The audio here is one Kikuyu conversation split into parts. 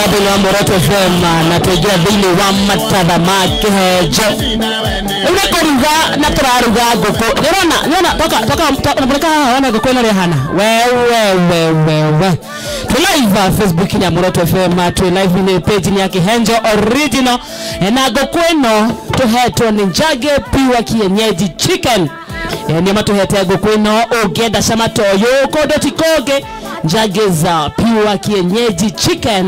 Mũtambo-inĩ wa Muoroto FM na twaingĩra thĩinĩ wa matatha ma kĩhenjo. Rĩu nĩ kũruga na tũraruga ngũkũ. Nĩũrona, nĩũrona, toka, toka, toka, mũreka haha wone ngũkũ ĩno ũrĩa ĩhana. We, we, we, we, we. Twĩ live Facebook-inĩ ya Muoroto FM, twĩ live-inĩ page-inĩ ya Kĩhenjo Original. Na ngũkũ ĩno tũhetwo nĩ Njage Pure Kienyeji Chicken. Nĩo matũhete ngũkũ ĩno, ũngĩenda cama ta ũyũ kũndũ ti kũngĩ. Njageza Pure Kienyeji Chicken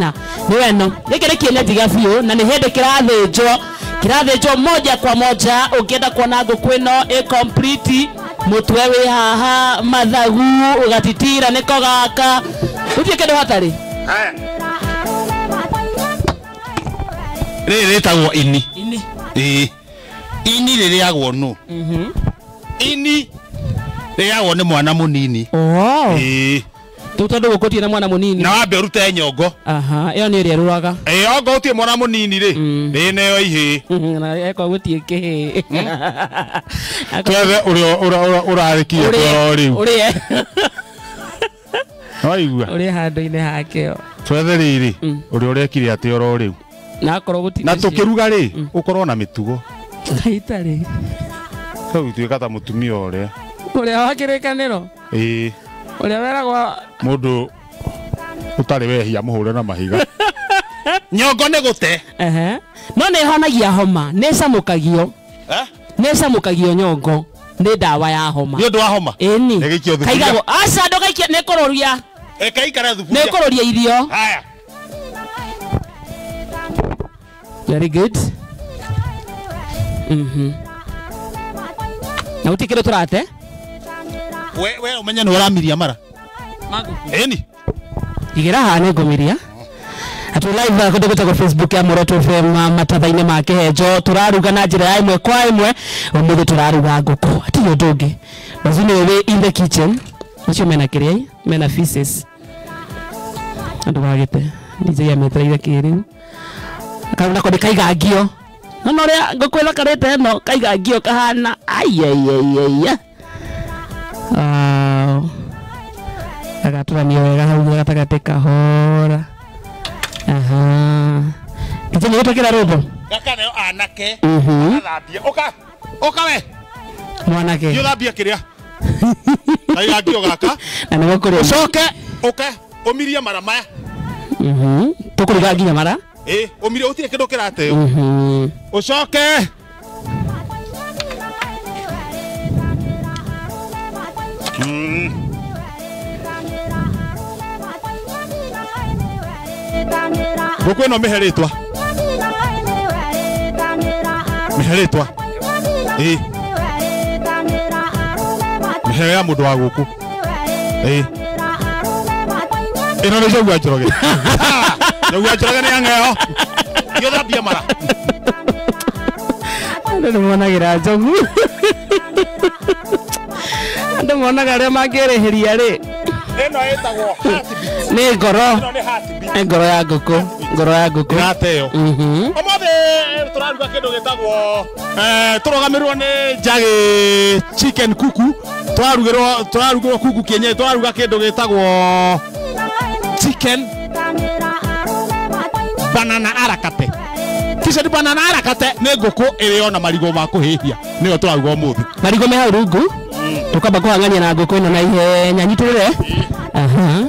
nĩ ĩno. Gĩkĩ nĩ kienyeji gĩa biũ na nĩ hĩndĩ kĩrathĩnjwo, kĩrathĩnjwo moja kwa moja. Ũngĩenda kuona ngũkũ ĩno ĩ complete, mũtwe wĩ haha, mathagu ũgatitira nĩko gaka, gũtirĩ kĩndũ hatarĩ. Rĩrĩ rĩtagwo ini. Ini. Ĩĩ. Ini rĩrĩagwo nũ? Ini rĩrĩagwo nĩ mwana mũnini. Ĩĩ. Rĩu tondũ gũkũ gũtirĩ na mwana mũnini. Na wambe ũrute nyongo. Aha, ĩyo nĩ ĩrĩa ĩrũraga. Ĩĩ, ongo gũtirĩ mwana mũnini rĩ, rĩ nĩyo ihĩĩ. Na eko gũtirĩ kĩhĩĩ. Twethe ũrĩa ũrarĩkirie twero rĩu. Ũrĩe. Waigua? Ũrĩe handũ-inĩ hakĩo. Twethe rĩrĩ, ũrĩa ũrekire atĩ oro rĩu. Na akorwo gũtirĩ Na ũcio. tũkĩruga rĩ, ũkorwo na mĩtugo. Itarĩ. Rĩu ituĩka ta mũtumia ũrĩa. Ũrĩa wa kĩrĩkanĩro? Ĩĩ. Ũrĩa weragwo mũndũ ũtarĩ wehia mũhũre na mahiga. Nyongo nĩ gũte. Ehe. No nĩ ĩhonagia homa, nĩ ĩcamũkagio. Eh? Nĩ ĩcamũkagio nyongo, nĩ ndawa ya homa. Nĩ ũndũ wa homa? Ĩni. Nĩ gĩikio thuburia. Kaigagwo, aca ndũgaikie, nĩ kũrũria. Ĩkaikara thuburia. Nĩ kũrũria irio. Haya. Very good. Na gũtirĩ kĩndũ tũrate? We ũmenye nĩ ũramiria mara. Ĩni. Igĩra haha nĩ ngũmiria. Atũ live kũndũ gwĩtagwo Facebook ya Muoroto FM matatha-inĩ ma kĩhenjo, tũraruga na njĩra ya ĩmwe kwa ĩmwe. Ũmũthĩ tũraruga ngũkũ, hatirĩ ũndũ ũngĩ. Mazu nĩ wĩ in the kitchen. Acio mena kĩrĩa, mena feces. Andũ magĩte, DJ ametereire kĩrĩu. Kau nako nĩ kaigangio. No no ũrĩa ngũkũ ĩthakarĩte ĩno, kaigangio kahana. Ai, ai, ai, ai, ai. Wow. Agatũranio wega hau gatagatĩ kahora. Aha. Gĩtĩ nĩ gĩtwĩkĩra rwĩmbo? Gaka nĩo anake. Agathambia. Ũka. Ũka we. Mwanake. Thiĩ ũthambie kĩrĩa. Kaigangio gaka. Na nĩguo kũrĩa. Ũcoke ũke ũmirie mara maya. Tũkũruga nginya mara? Ĩĩ, ũmirie gũtirĩ kĩndũ kĩrateo. Ũcoke. Ngũkũ ĩno mĩhe rĩtwa. Mĩhe rĩtwa. Ĩĩ. Mĩhe ya mũndũ wa gũkũ. Ĩĩ. Ĩno nĩ Njogu wa Njoroge. Njogu wa Njoroge nĩ ang'eo. Thiĩ ũthambie mara. Andũ nĩ monagĩra njogu. Andũ monaga arĩa mangĩrĩhĩria rĩ. Ĩno ĩtagwo heartbeat. Nĩ ngoro. Ĩno nĩ heartbeat. Nĩ ngoro ya ngũkũ. Ngoro ya ngũkũ. Ĩrateo. Ũmũthĩ tũraruga kĩndũ gĩtagwo, tũrũgamĩrĩrwo nĩ Njagi Chicken Kuku. Tũrarugĩrwo kuku kienyeji, tũraruga kĩndũ gĩtagwo chicken banana arakate. Chicken banana arakate nĩ ngũkũ ĩrĩo na marigũ ma kũhĩhia. Nĩyo tũraruga ũmũthĩ. Marigũ me hau rungu. Tũkamba kũhang'ania na ngũkũ ĩno na ihenya. Nyitĩrĩre. Aha.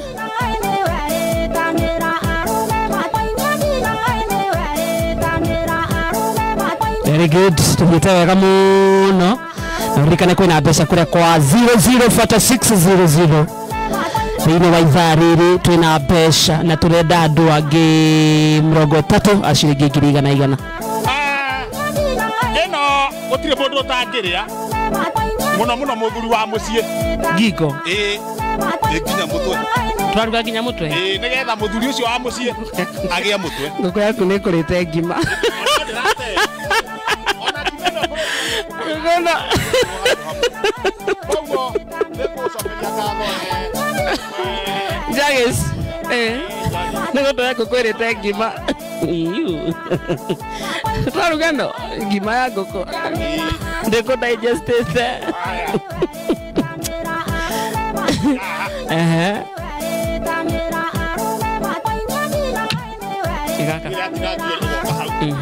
Very good. Tũthiĩte wega mũno. Na ũririkane kwĩna mbeca kũrĩa kwa zero zero forty six zero zero. Thĩinĩ wa ithaa rĩrĩ twĩna mbeca na tũrenda andũ angĩ mĩrongo ĩtatũ a ciringi ngiri igana igana. Ĩno gũtirĩ mũndũ ũtangĩrĩa. Mũno mũno mũthuri wa mũciĩ. Ngingo. Ĩĩ. Ĩ nginya mũtwe. Twaruga nginya mũtwe? Ĩĩ, nĩgetha mũthuri ũcio wa mũciĩ agĩe mũtwe. Ngũkũ yaku nĩ ĩkũrĩte ngima. Jagis. Nĩ ngũkũ yaku kwĩrĩte ngima. Twaruga no ngima ya ngũkũ. Ndĩkũ digestĩte. Ehe. gaka.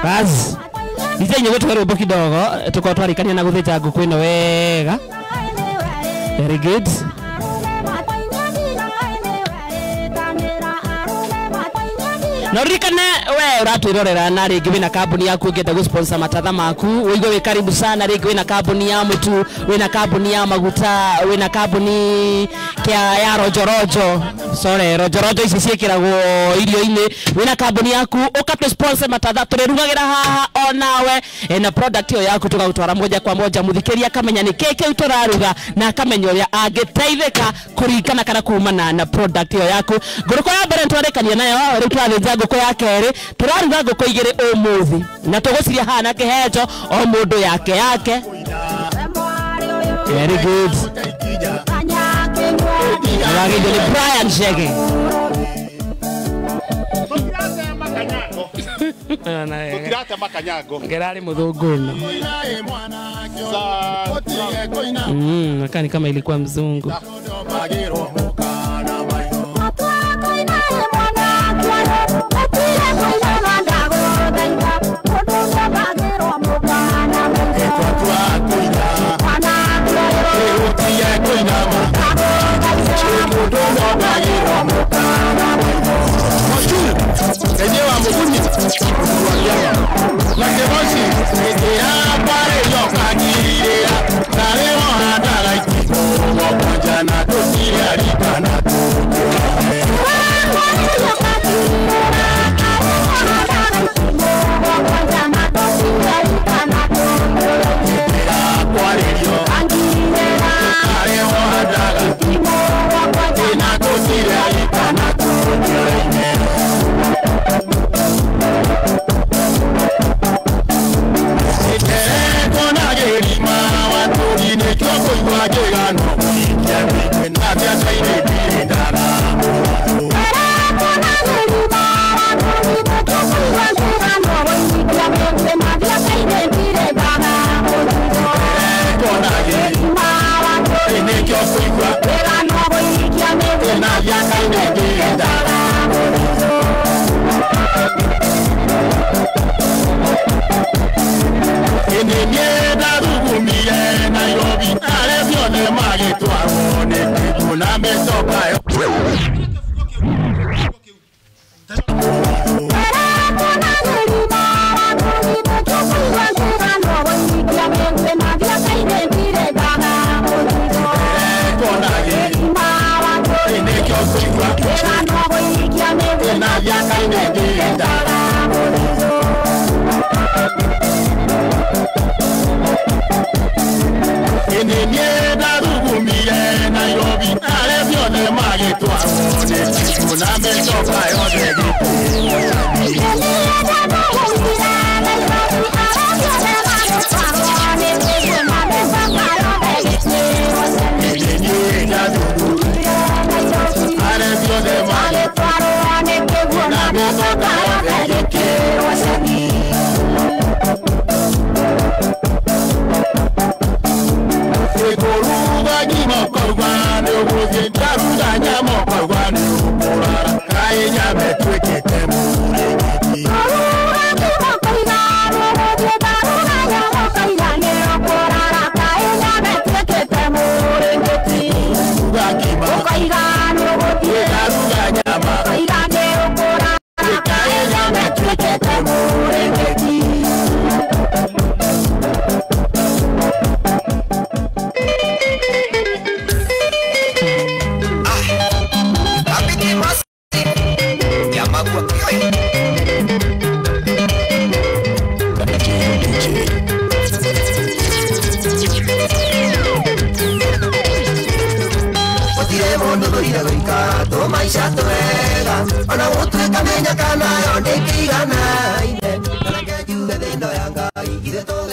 Bas. Ije nyogo tukarũmbo kidogo tukorwo twarĩkania na gũthĩnja ngũkũ ĩno wega. Very good. Na ririkane we uratwirorera na ringi wina kambuni yaku ingĩenda gũ sponsor matatha maku uigue wi karibu sana ringi wina kambuni ya mutu wina kambuni ya maguta wina kambuni kia ya rojorojo sorry rojorojo ici ciĩkĩragwo irio-inĩ wina kambuni yaku ũkatũ sponsor matatha tũrĩrugagĩra haha onawe na product ĩyo yaku tũgagũtwara moja kwa moja mũthikĩria akamenya nĩ kĩ kĩu tũraruga na akamenya ũrĩa angĩteithĩka kũringana kana kumana na product ĩyo yaku. Ngũrũkũ ya mbere nĩtwarĩkania nayo rĩu tũrathĩnja ngũkũ ya kerĩ tũraruga ngũkũ igĩrĩ ũmũthĩ na tũgũciria haha na kĩhenjo o mũndũ yake yake. Very good. Wagĩithio nĩ Brian Chege. Tũtiratema kanyango. Ngerari mũthũngũ ĩno. Nakani kama ilikuwa mzungu.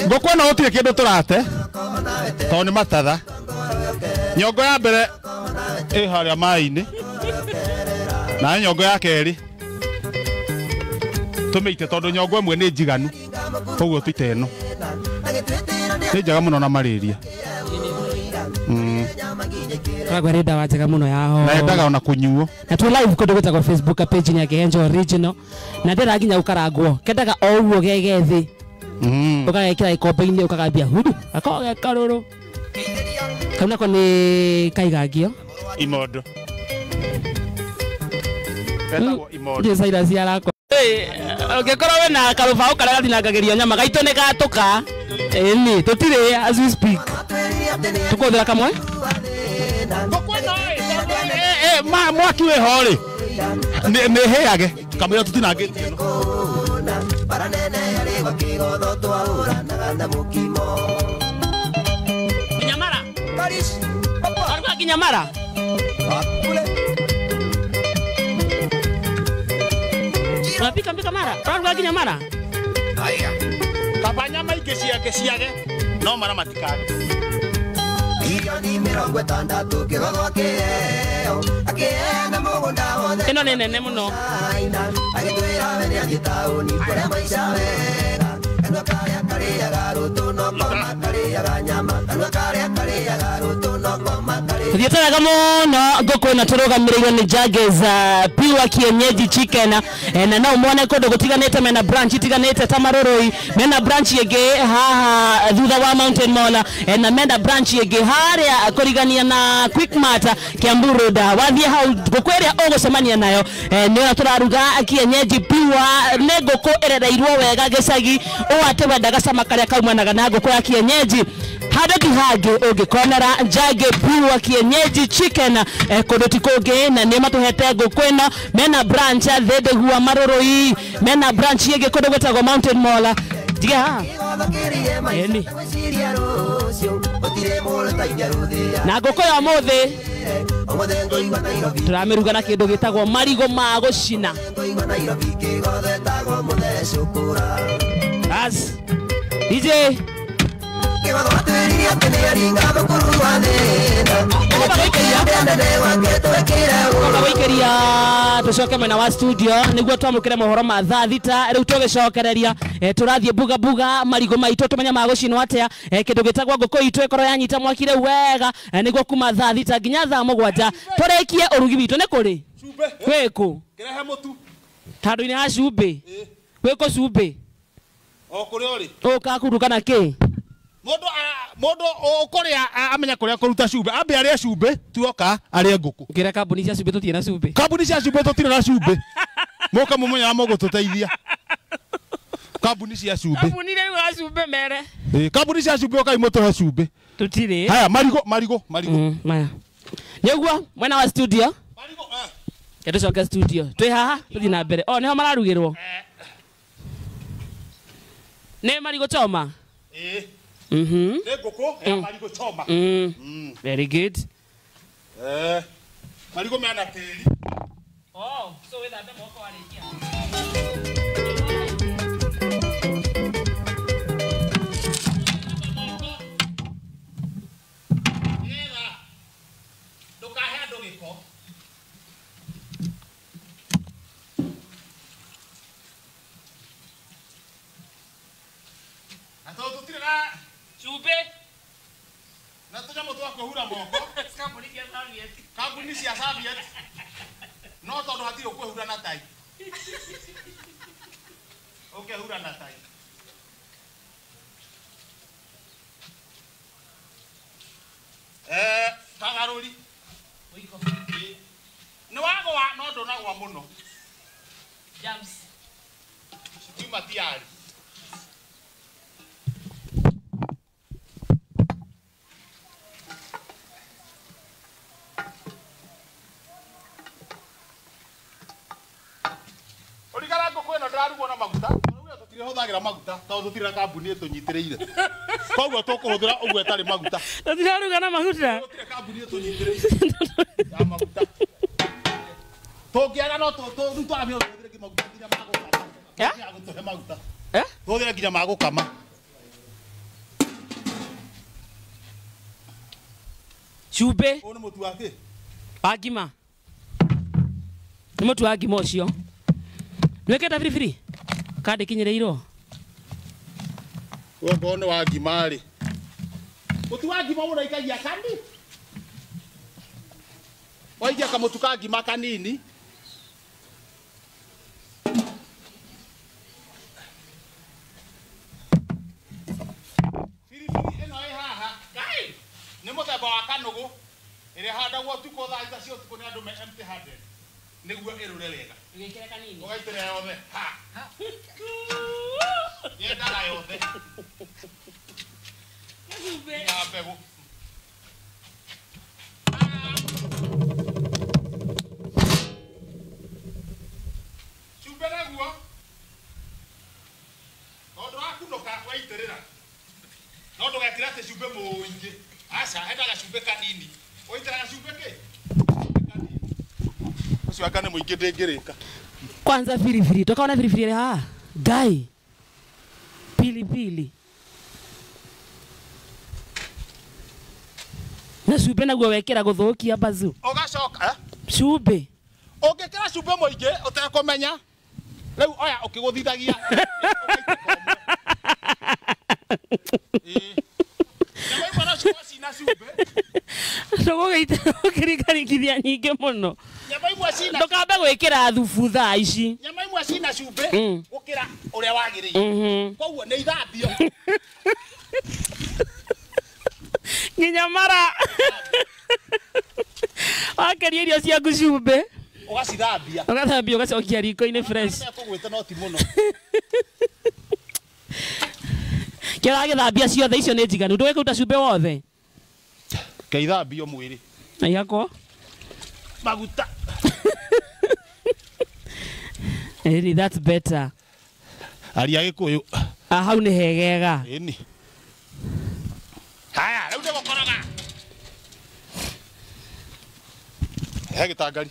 Ngũkũ ĩno gũtirĩ kĩndũ tũrate tondũ nĩ matatha. Nyongo ya mbere ĩ harĩa maĩ-inĩ na nyongo ya kerĩ tũmĩite tondũ nyongo ĩmwe nĩ njiganu koguo tũite ĩno nĩ njega mũno na malaria. Koragwo ĩrĩ ndawa njega mũno ya homa. Na yendaga ona kũnyuo. Na twĩ live kũndũ gwĩtagwo Facebook page ya Kĩhenjo Original. Na ndĩra nginya gũkarangwo. Kendaga o ũguo gegethĩ. Ũgagekĩra gĩkombe-inĩ ũkagambia hudu. Gakoragwo ge karũrũ. Kau nako nĩ kaigangio. Imondo. Etagwo imondo. Ndiĩ Cyrus arakwa. Ũngĩkorwo wĩna karũbaũ karĩa gatinangagĩrio nyama gaitũ nĩ gatũka. Ĩni tũtirĩ as we speak. Tũkũhũthĩra kamwe? Mwaki wĩho rĩ. Nĩ hĩage kamũira tũtinangĩtie. Kinyamara. Waruga kinyamara. Unapika mpika mara. Waruga kinyamara. Kaba nyama ingĩ ciake ciage no mara matikage. Ĩno nĩ nene mũno. Tuthiĩte wega mũno ngũkũ ĩno tũrũgamĩrĩirwo nĩ Jagge's Pure Kienyeji Chicken na no muone kũndũ gũtiganĩte mena branch itiganĩte ta Marũrũi, mena branch ĩngĩ haha thutha wa Mountain Mall na mena branch ĩngĩ harĩa kũrigania na Quickmart Kiambu Road. Wathiĩ hau ngũkũ ĩrĩa ũgũcemania nayo nĩ ũrĩa tũraruga kienyeji pure, nĩ ngũkũ ĩrereirwo wega gĩcagi ũũ atĩ wendaga cama karĩa kaumanaga na ngũkũ ya kienyeji. Handũ ti hangĩ ũngĩkonera Jagge Pure Kienyeji Chicken kũndũ ti kũngĩ, na nĩ matũhete ngũkũ ĩno. Mena branch Thĩndĩgua Marũrũi, mena branch ĩngĩ kũndũ gwĩtagwo Mountain Mall. Tiga haha. Ĩni. Na ngũkũ ya ũmũthĩ tũramĩruga na kĩndũ gĩtagwo marigũ ma gũcina. As DJ Ũgũikeria tũcoke mwena wa studio nĩguo twamũkĩre mohoro ma thaa thita. Rĩu tũgĩcokereria tũrathiĩ buga buga marigũ maitũ tũmenye magũcinwo atĩa. Kĩndũ gĩtagwo ngũkũ itũ ĩkorwo yanyita mwaki rĩu wega nĩguo kuma thaa thita nginya thaa mũgwanja tũrĩkie ũrugi witũ. Nĩ kũrĩ kwĩkũ handũ-inĩ ha cumbĩ gwĩkũ cumbĩ ũkakuruga na kĩ? Mundu ukuria amenya kuria kuruta cumbĩ ambe arie cumbĩ tuoka arie ngũkũ. Ngĩra kambuni cia cumbĩ tũtirĩ na cumbĩ. Kambuni cia cumbĩ tũtirĩ na cumbĩ. Mũka mũmenyaga mũgũtũteithia. Kambuni cia cumbĩ. Kambuni rĩu ya cumbĩ mere. Kambuni cia cumbĩ ũkai mũtũhe cumbĩ. Tũtirĩ. Haya marigũ marigũ marigũ. Maya. Nĩguo mwena wa studio. Marigũ. Tũcoke studio. Twĩ haha tũthiĩ na mbere. O nĩho mararugĩrwo. Nĩ marigũ choma. Ĩĩ. Nĩ ngũkũ ya marigũ choma. Very good. Marigũ mena tĩri. Oh, so wĩthambe moko warĩkia. Nĩgetha ndũkahe andũ gĩko. Na tondũ tũtirĩ na cumbĩ na tũnyamũ twa kwĩhura moko. Kambuni cia serviette. Kambuni cia serviette. No tondũ hatirĩ ũkwĩhura na tai. Ũkehura na tai. Kagarũri. Nĩ wagwa no ndũnagwa mũno. Jams. Citiuma tiarĩ. Ũrigara ngũkũ ĩno ndĩrarugwo na maguta. Tũrauga tũtirĩhũthagĩra maguta tondũ tũtirĩ na kambuni ĩtũnyitĩrĩire. Koguo tũkũhũthĩra ũguo ĩtarĩ maguta. Tũtiraruga na maguta. Gũtirĩ kambuni ĩtũnyitĩrĩire ya maguta. Tũngĩaga no rĩu twambie tũhũthĩre nginya maguta nginya ma gũkama. Ya gũtũhe maguta. Tũhũthĩre nginya ma gũkama. Cumbĩ. Ũyũ nĩ mũtu wa kĩ? Wa ngima. Nĩ mũtu wa ngima ũcio. Nĩwĩkĩte biribiri? Kandi kinyĩrĩirwo? Okorwo nĩ wa ngima rĩ. Mũtu wa ngima mũndũ aikagia kandi. Waikia kamũtu ka ngima kanini. Biribiri ĩno ĩ haha, Ngai, nĩ mũthemba wa kanũgũ ĩrĩa ĩhandagwo ũtukũ thaa ithatũ cia ũtukũ nĩ andũ me empty handed nĩguo ĩrũre wega. Ũgĩkĩra kanini. Ũgaitĩrĩra yothe. Ha. Yendaga yothe. Nginya mbegũ. Cumbĩ naguo tondũ wakunũka waitĩrĩra no ndũgekĩre atĩ cumbĩ mũingĩ, aca, endaga cumbĩ kanini. Ũitĩraga cumbĩ kĩ? Kanini. Ũcio anga nĩ mũingĩ ndĩngĩrĩka. Kwanza firifiri, tokaona firifiri ĩrĩ haha. Ngai. Pilipili. Na cumbĩ naguo wekĩra gũthũkia bazu. Ũgacoka eh? Cumbĩ. Ũngĩkĩra cumbĩ mũingĩ ũtekũmenya, rĩu oya ũkĩgũthithagia ũgaitĩka ũmwe. Ĩĩ. Nyama imwe no cikorwo cina cumbĩ. Ndũgũgĩita ũkĩringaringithia nyingĩ mũno. Nyama imwe cina Ndũkambe gwĩkĩra thubu thaa ici. Nyama imwe cina cumbĩ gũkĩra ũrĩa wagĩrĩire. Koguo nĩ ithambio. Nginya mara. Wakeria irio ciaku cumbĩ. Ũgacithambia. Ũgathambia ũgacokia riko-inĩ fresh. Mekũgwĩte no ti mũno. Kĩragĩthambia ciothe icio nĩ njiganu. Ndũgĩkũruta cumbĩ wothe. Keithambio mwĩrĩ. Na ihakwo. Maguta. Ĩni, that's better. Aria Gĩkũyũ. Ah, hau nĩ hegega. Ĩni. Haya, rĩu nĩ gũkoroga. He gĩtangari.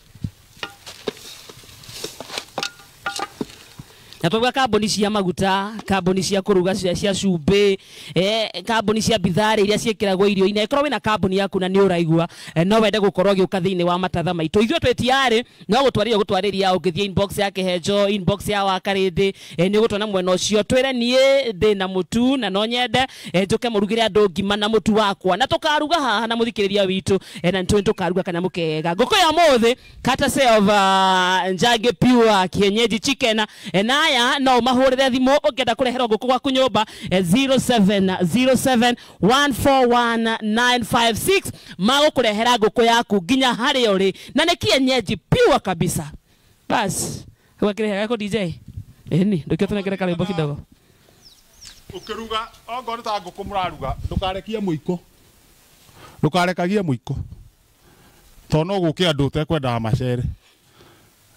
Na twauga kambuni cia maguta, kambuni cia kũruga cia cumbĩ, kambuni cia bitharĩ iria ciĩkĩragwo irio-inĩ. Ĩkorwo wĩna kambuni yaku na nĩ ũraigua, no wende gũkorwo ũgĩũka thĩinĩ wa matatha maitũ. Ithuĩ twĩ tiarĩ no gũtwarĩria gũtwarĩria, ũngĩthiĩ inbox ya Kĩhenjo, inbox ya Wakarĩndĩ, nĩ ũgũtwona mwena ũcio. Twĩre niĩ ndĩ na mũtu na no nyende, njũke mũrugĩre andũ ngima na mũtu wakwa, na tũkaruga haha na mũthikĩrĩria witũ, na nĩtũĩ tũkaruga kanyamũ kega. Ngũkũ ya ũmũthĩ courtesy of Njagi Pure Kienyeji Chicken, na aya no mahũrĩre thimũ ũngĩenda kũreherwo ngũkũ gwaku nyũmba, 0707141956 magũkũrehera ngũkũ yaku nginya harĩa ũrĩ, na nĩ kienyeji pure kabisa. Bas gwakĩrehe gako DJ ĩni ndũkĩo tũnengere karwĩmbo kidogo. Ũkĩruga ongorwo nĩ ta ngũkũ mũraruga, ndũkarekie mũiko, ndũkarekagie mũiko tondũ no gũke andũ ũtekwendaga macere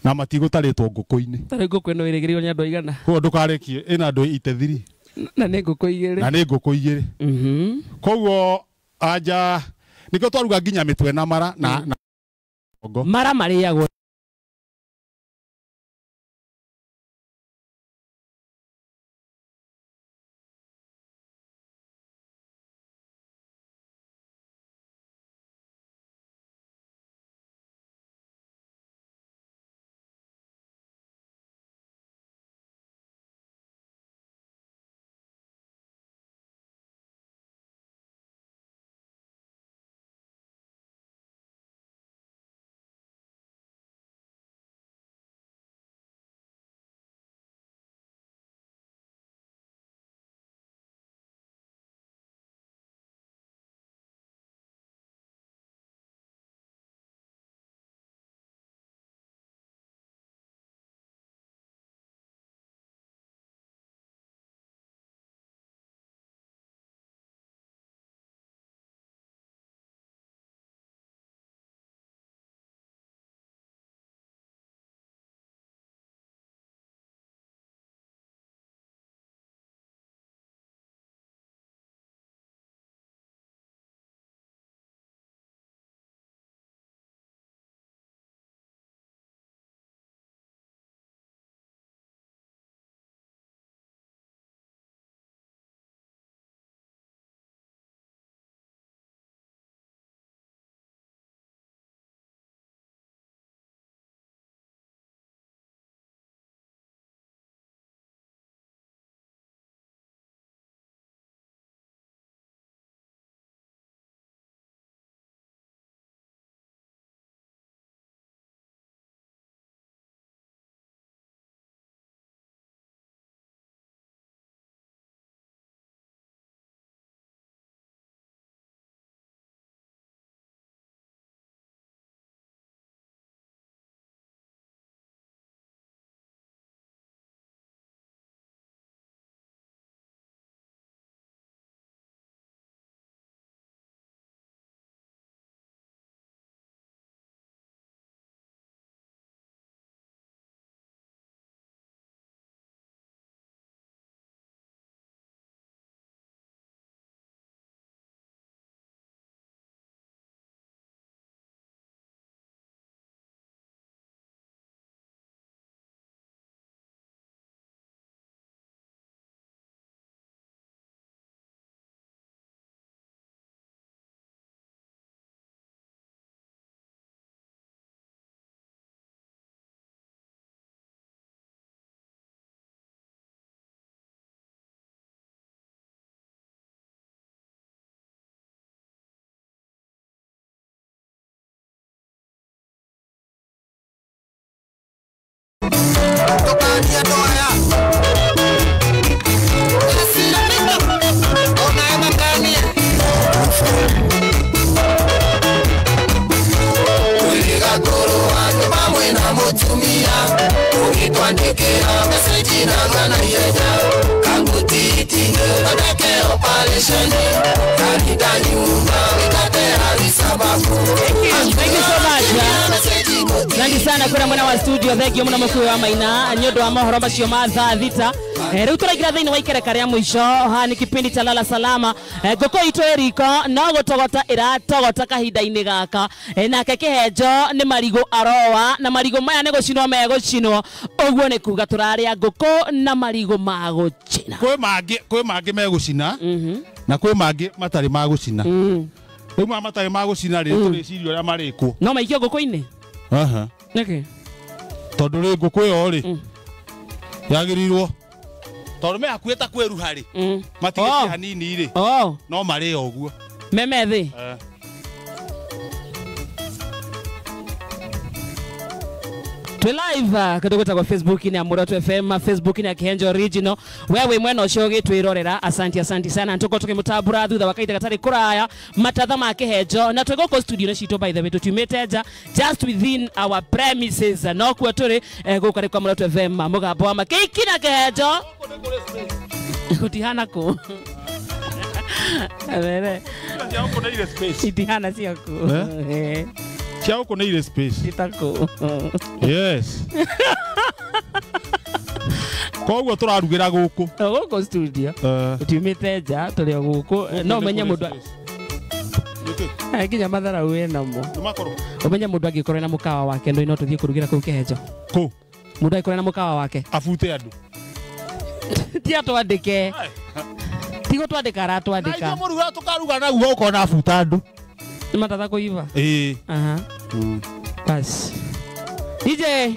na matigũtarĩtwo ngũkũ-inĩ. Tarĩ ngũkũ ĩno ĩrĩgĩrĩirwo nĩ andũ aigana? Koguo ndũkarekie, ĩna andũ itethiri. Na nĩ ngũkũ igĩrĩ. Na nĩ ngũkũ igĩrĩ. Koguo anja nĩkĩo twaruga nginya mĩtwe na mara na Mara marĩagwo. Thank you so much. Asante sana kura mwana wa studio, thank you muno mukuyu wa maina nĩ ũndũ wa mohoro macio ma thaa thita. Rĩu tũraingĩra thĩinĩ wa ikereka rĩa mũico haha nĩ kipindi cha Lala Salama. Ngũkũ itũ ĩ riko no gũtogota ĩratogota kahinda-inĩ gaka. Nake Kĩhenjo nĩ marigũ aroa na marigũ maya nĩ gũcinwo megũcinwo, ũguo nĩ kuga tũrarĩa ngũkũ na marigũ ma gũcina. Kwĩ mangĩ megũcina na kwĩ mangĩ matarĩ ma gũcina. Rĩu maya matarĩ ma gũcina rĩ tũrĩciria ũrĩa marĩkwo. No maikio ngũkũ-inĩ? Aha. Nĩkĩ? Tondũ rĩ ngũkũ ĩyo rĩ yagĩrĩirwo tondũ me hakuhĩ ta kwĩruha rĩ matigĩtie hanini rĩ no marĩo ũguo me methĩ. Twi live kĩndũ gwĩtagwo Facebook ni Muroto FM, Facebook ni Kĩhenjo Original. Wewe mwena ũcio ũgĩtwĩrorera, asante asante sana. Tuko tukimutambura thutha wa kahinda gatarĩ kũraya matatha ma Kĩhenjo, na twĩ gũkũ studio-inĩ citũ, by the way tũtiumĩte nja, just within our premises, no kuo tũrĩ gũkũ nĩ kwa Muroto FM, mũgambo wa Makĩiki na Kĩhenjo gũtihana kũ itihana ciaku cia gũkũ nĩ irĩ space itako. Yes. Koguo tũrarugĩra gũkũ. Gũkũ studio. Tũtiumĩte nja, tũrĩ o gũkũ. No ũmenye mũndũ nginya matharau wĩnamo. Ũmenye mũndũ angĩkorwo ena mũkawa wake no tũthiĩ kũrugĩra kũu Kĩhenjo. Kũ? Mũndũ angĩkorwo ena mũkawa wake. Abute andũ. Ti atwandĩke. Ti gũtwandĩka aratwandĩka. Na ithuĩ mũruga tũkaruga naguo ũkona abuta andũ. Nĩ matatha kũiva? Ĩĩ. Aha. Bas. DJ.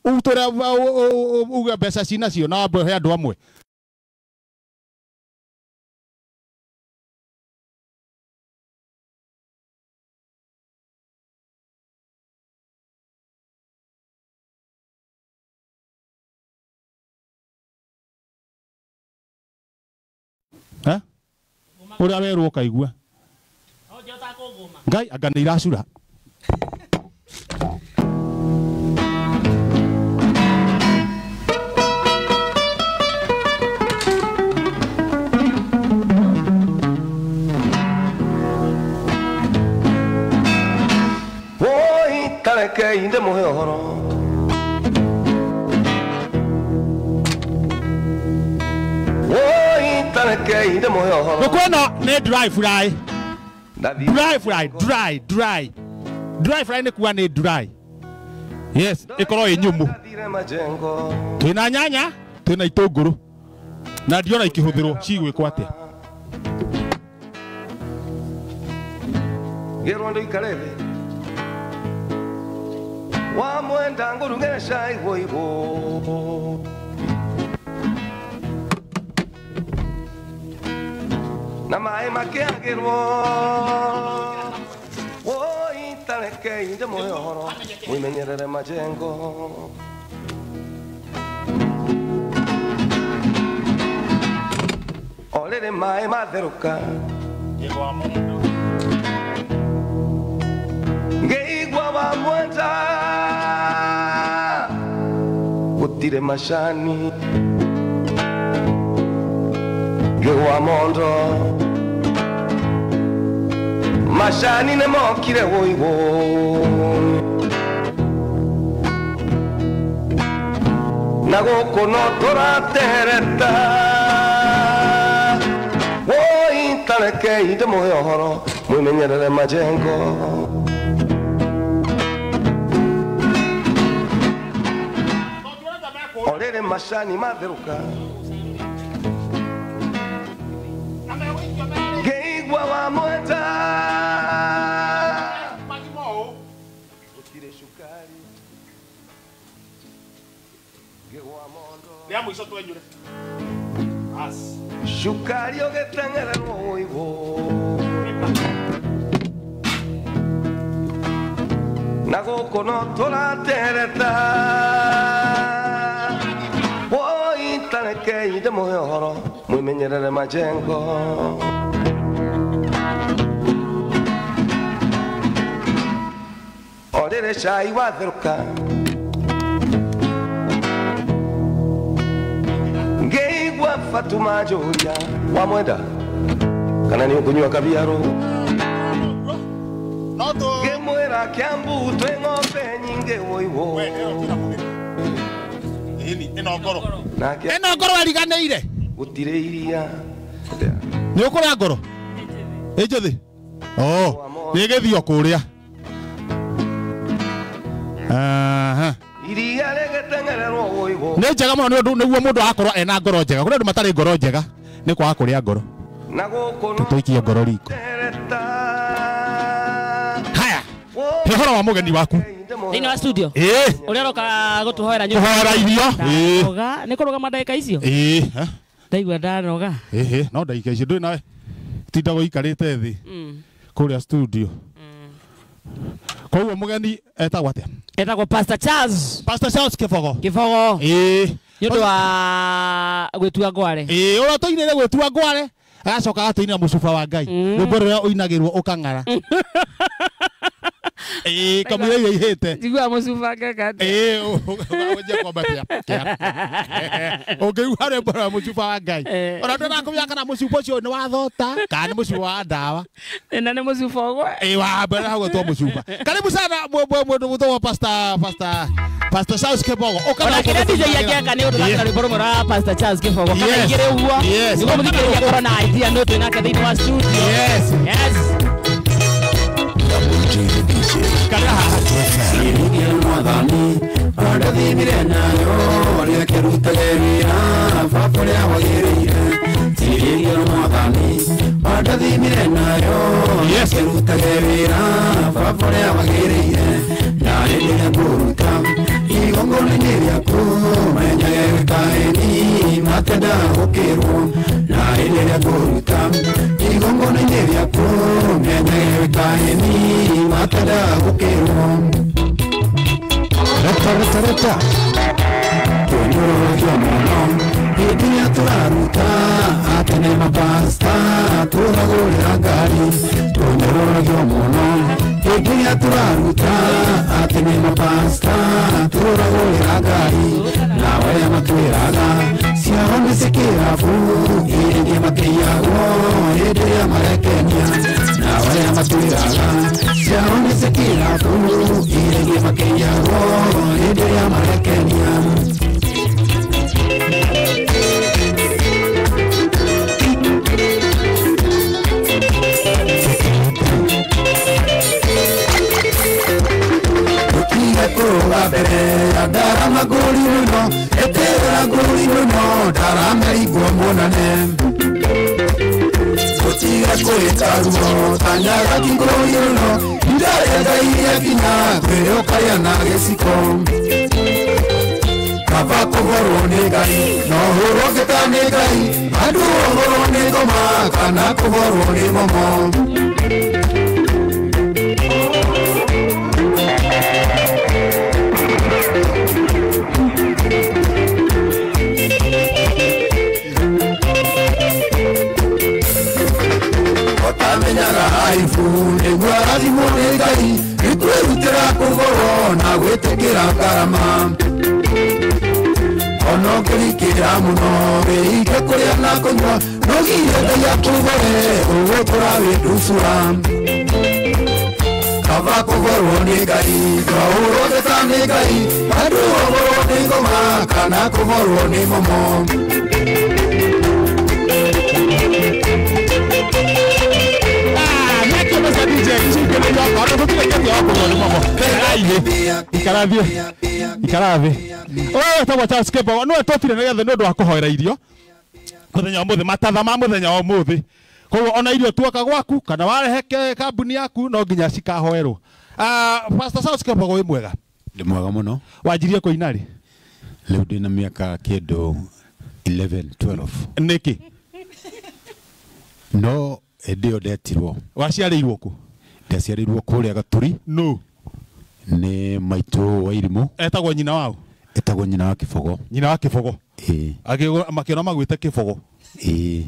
Utore uge mbeca cinacio na wambe he andũ amwe. Ũrĩa werwo ũkaigua. Ngai anga nĩ iracura. Woi tareke inde muhe ũhoro. Woi tareke inde muhe ũhoro. Ngũkũ ĩno nĩ dry fry. Dry fry, dry, dry. Dry fry nĩ kuga nĩ dry. Yes, ĩkorwo ĩ nyũmũ. Twĩna nyanya, twĩna itũngũrũ. Na ndiona ikĩhũthĩrwo cigwĩkwo atĩa. Ngĩrwo ndũikare thĩ. Wamwenda ngũrugĩre cai wũigũ. Na maĩ makĩagĩrwo. Woi tareke inde muhe ũhoro mwimenyerere majengo. O rĩrĩ maĩ matherũka ngĩigua wamwenda gũtirĩ macani ngĩgwa mondo macani nĩ mokire wũigũ. Na gũkũ no tũratereta. Woi tareke inde muhe ũhoro mwimenyerere majengo. O rĩrĩ macani matherũka ngĩigua wamwenda gũtirĩ cukari ngĩgwa mondo. Rĩa mũico twenyũre. Cukari ũgĩteng'ererwo wũigũ. Na gũkũ no tũratereta. Woi tareke inde muhe ũhoro mwimenyerere majengo. O rĩrĩ cai watherũka ngĩigua Fatuma njũria wamwenda kana nĩ ũkũnyua kabiarũ. Ngĩmwĩra Kiambu twĩ ng'ombe nyingĩ wũiwũ. Ĩno ngoro. Ĩno ngoro wariganĩire. Gũtirĩ iria. Nĩ ũkũrĩa ngoro? Ĩ njũthĩ? Oh, nĩ ĩgĩthio kũrĩa. Aha. Iria rĩgĩteng'ererwo wũigũ. Nĩ njega mũno nĩ ũndũ nĩguo mũndũ agakorwo ena ngoro njega. Kũrĩ andũ matarĩ ngoro njega nĩ kwaga kũrĩa ngoro. Na gũkũ no tũikie ngoro riko. Haya. He ũhoro wa mũgeni waku. Thĩinĩ wa studio. Ĩĩ. Ũrĩa ũroka gũtũhoera nyũmba. Kũhoera irio. Ĩĩ. Nĩ kũrũgama ndagĩka icio? Ĩĩ. Ndaigua ndanoga. Ĩhĩ, no ndagĩka icio ndũĩ nawe. Tinda gũikarĩte thĩ. Kũrĩa studio. Koguo mũgeni etagwo atĩa? Etagwo Pastor Charles. Pastor Charles Kĩbogo. Kĩbogo. Ĩĩ. Nĩ ũndũ wa gwĩtua ngware. Ĩĩ, ũrĩa tũinĩre gwĩtua ngware, agacoka agatũinĩra mũcuba wa Ngai. Rwĩmbo rũrĩa ũinagĩrwo ũkang'ara. Ĩĩ, kamũira iria ihĩte. Njiguaga mũcuba ngeka atĩa? Ĩĩ, ũkanjia kwambatia. Ũngĩigua rwĩmbo rwa mũcuba wa Ngai. Ona ndũrakũmenya kana mũcuba ũcio nĩ wa thota kana nĩ mũcuba wa ndawa. Na nĩ mũcuba ũguo. Ĩĩ, wa mbere hau gwĩtwo mũcuba. Karibu sana mũndũ mũtũmwo Pastor Charles Kĩbogo. Ona kĩrĩa DJ angĩaka nĩ ũndũ wa rwĩmbo rũmwe rwa Pastor Charles Kĩbogo. Kana igĩrĩ ũguo. Nĩguo mũthikĩrĩria akorwo na idea nũ twĩ nake thĩinĩ wa studio. Yes. Yes. Yes. rĩrĩa ngũruta igongona-inĩ rĩaku mĩanya ĩkaeni matendaga gũkĩrwo reta reta reta tũnyũrũragio mũno hĩndĩ ĩrĩa tũraruta atene mapasta tũragũrĩra ngari tũnyũrũragio mũno hĩndĩ ĩrĩa tũraruta atene mapasta tũragũrĩra ngari na arĩa matwĩraga ciao nĩ cikĩrabu iria makĩiyagwo hĩndĩ ĩrĩa marekenia na arĩa matwĩraga ciao nĩ cikĩrabu iria makĩiyagwo hĩndĩ ĩrĩa marekenia. Kũrũga mbere ya ndarama ngũri mũno ĩtĩra ngũri mũno ndaramerigwo muonane gũtiga kwĩta ruo tanyagaki ngũri mũno ndarĩa Ngai rĩakinya kwĩrĩ ũkarĩa na gĩciko kaba kũhorwo nĩ Ngai no hũrwo ngĩta nĩ Ngai andũ ũhorwo nĩ ngoma kana kũhorwo nĩ momo. Otamenyaga aibu nĩguo arathimwo nĩ Ngai nĩkwĩrutĩra kũgorwo na gwĩtĩkĩra ngarama ona ũngĩrikĩra mũno wĩige kũrĩa na kũnyua no girie Ngai akũgore ũgũtũra wĩ nducura kaba kũgorwo nĩ Ngai no ũhũrwo ngĩta nĩ Ngai andũ ũhũrwo nĩ ngoma kana kũhorwo nĩ momo. Ikarathi wewe wetagwo Charles Kĩmbogo nĩwe twetire nĩgetha nĩ ũndũ wa kũhoera irio mũthenya wa ũmũthĩ matatha ma mũthenya wa ũmũthĩ koguo ona irio tuoka gwaku kana warehe kambuni yaku no nginya cikahoerwo. Pastor Charles Kĩmbogo wĩ mwega? Ndĩ mwega mũno. Wanjirie kũina rĩ? Rĩu ndĩna mĩaka kĩndũ 11 12. Nĩkĩ? No hĩndĩ ĩyo ndetirwo. Waciarĩirwo kũ? Ndaciarĩirwo kũrĩa Gaturi. No nĩ maitũ wa irimũ. Etagwo nyina wao? Etagwo nyina wa Kĩbogo. Nyina wa Kĩbogo? Ĩĩ. Makĩona magwĩte Kĩbogo? Ĩĩ.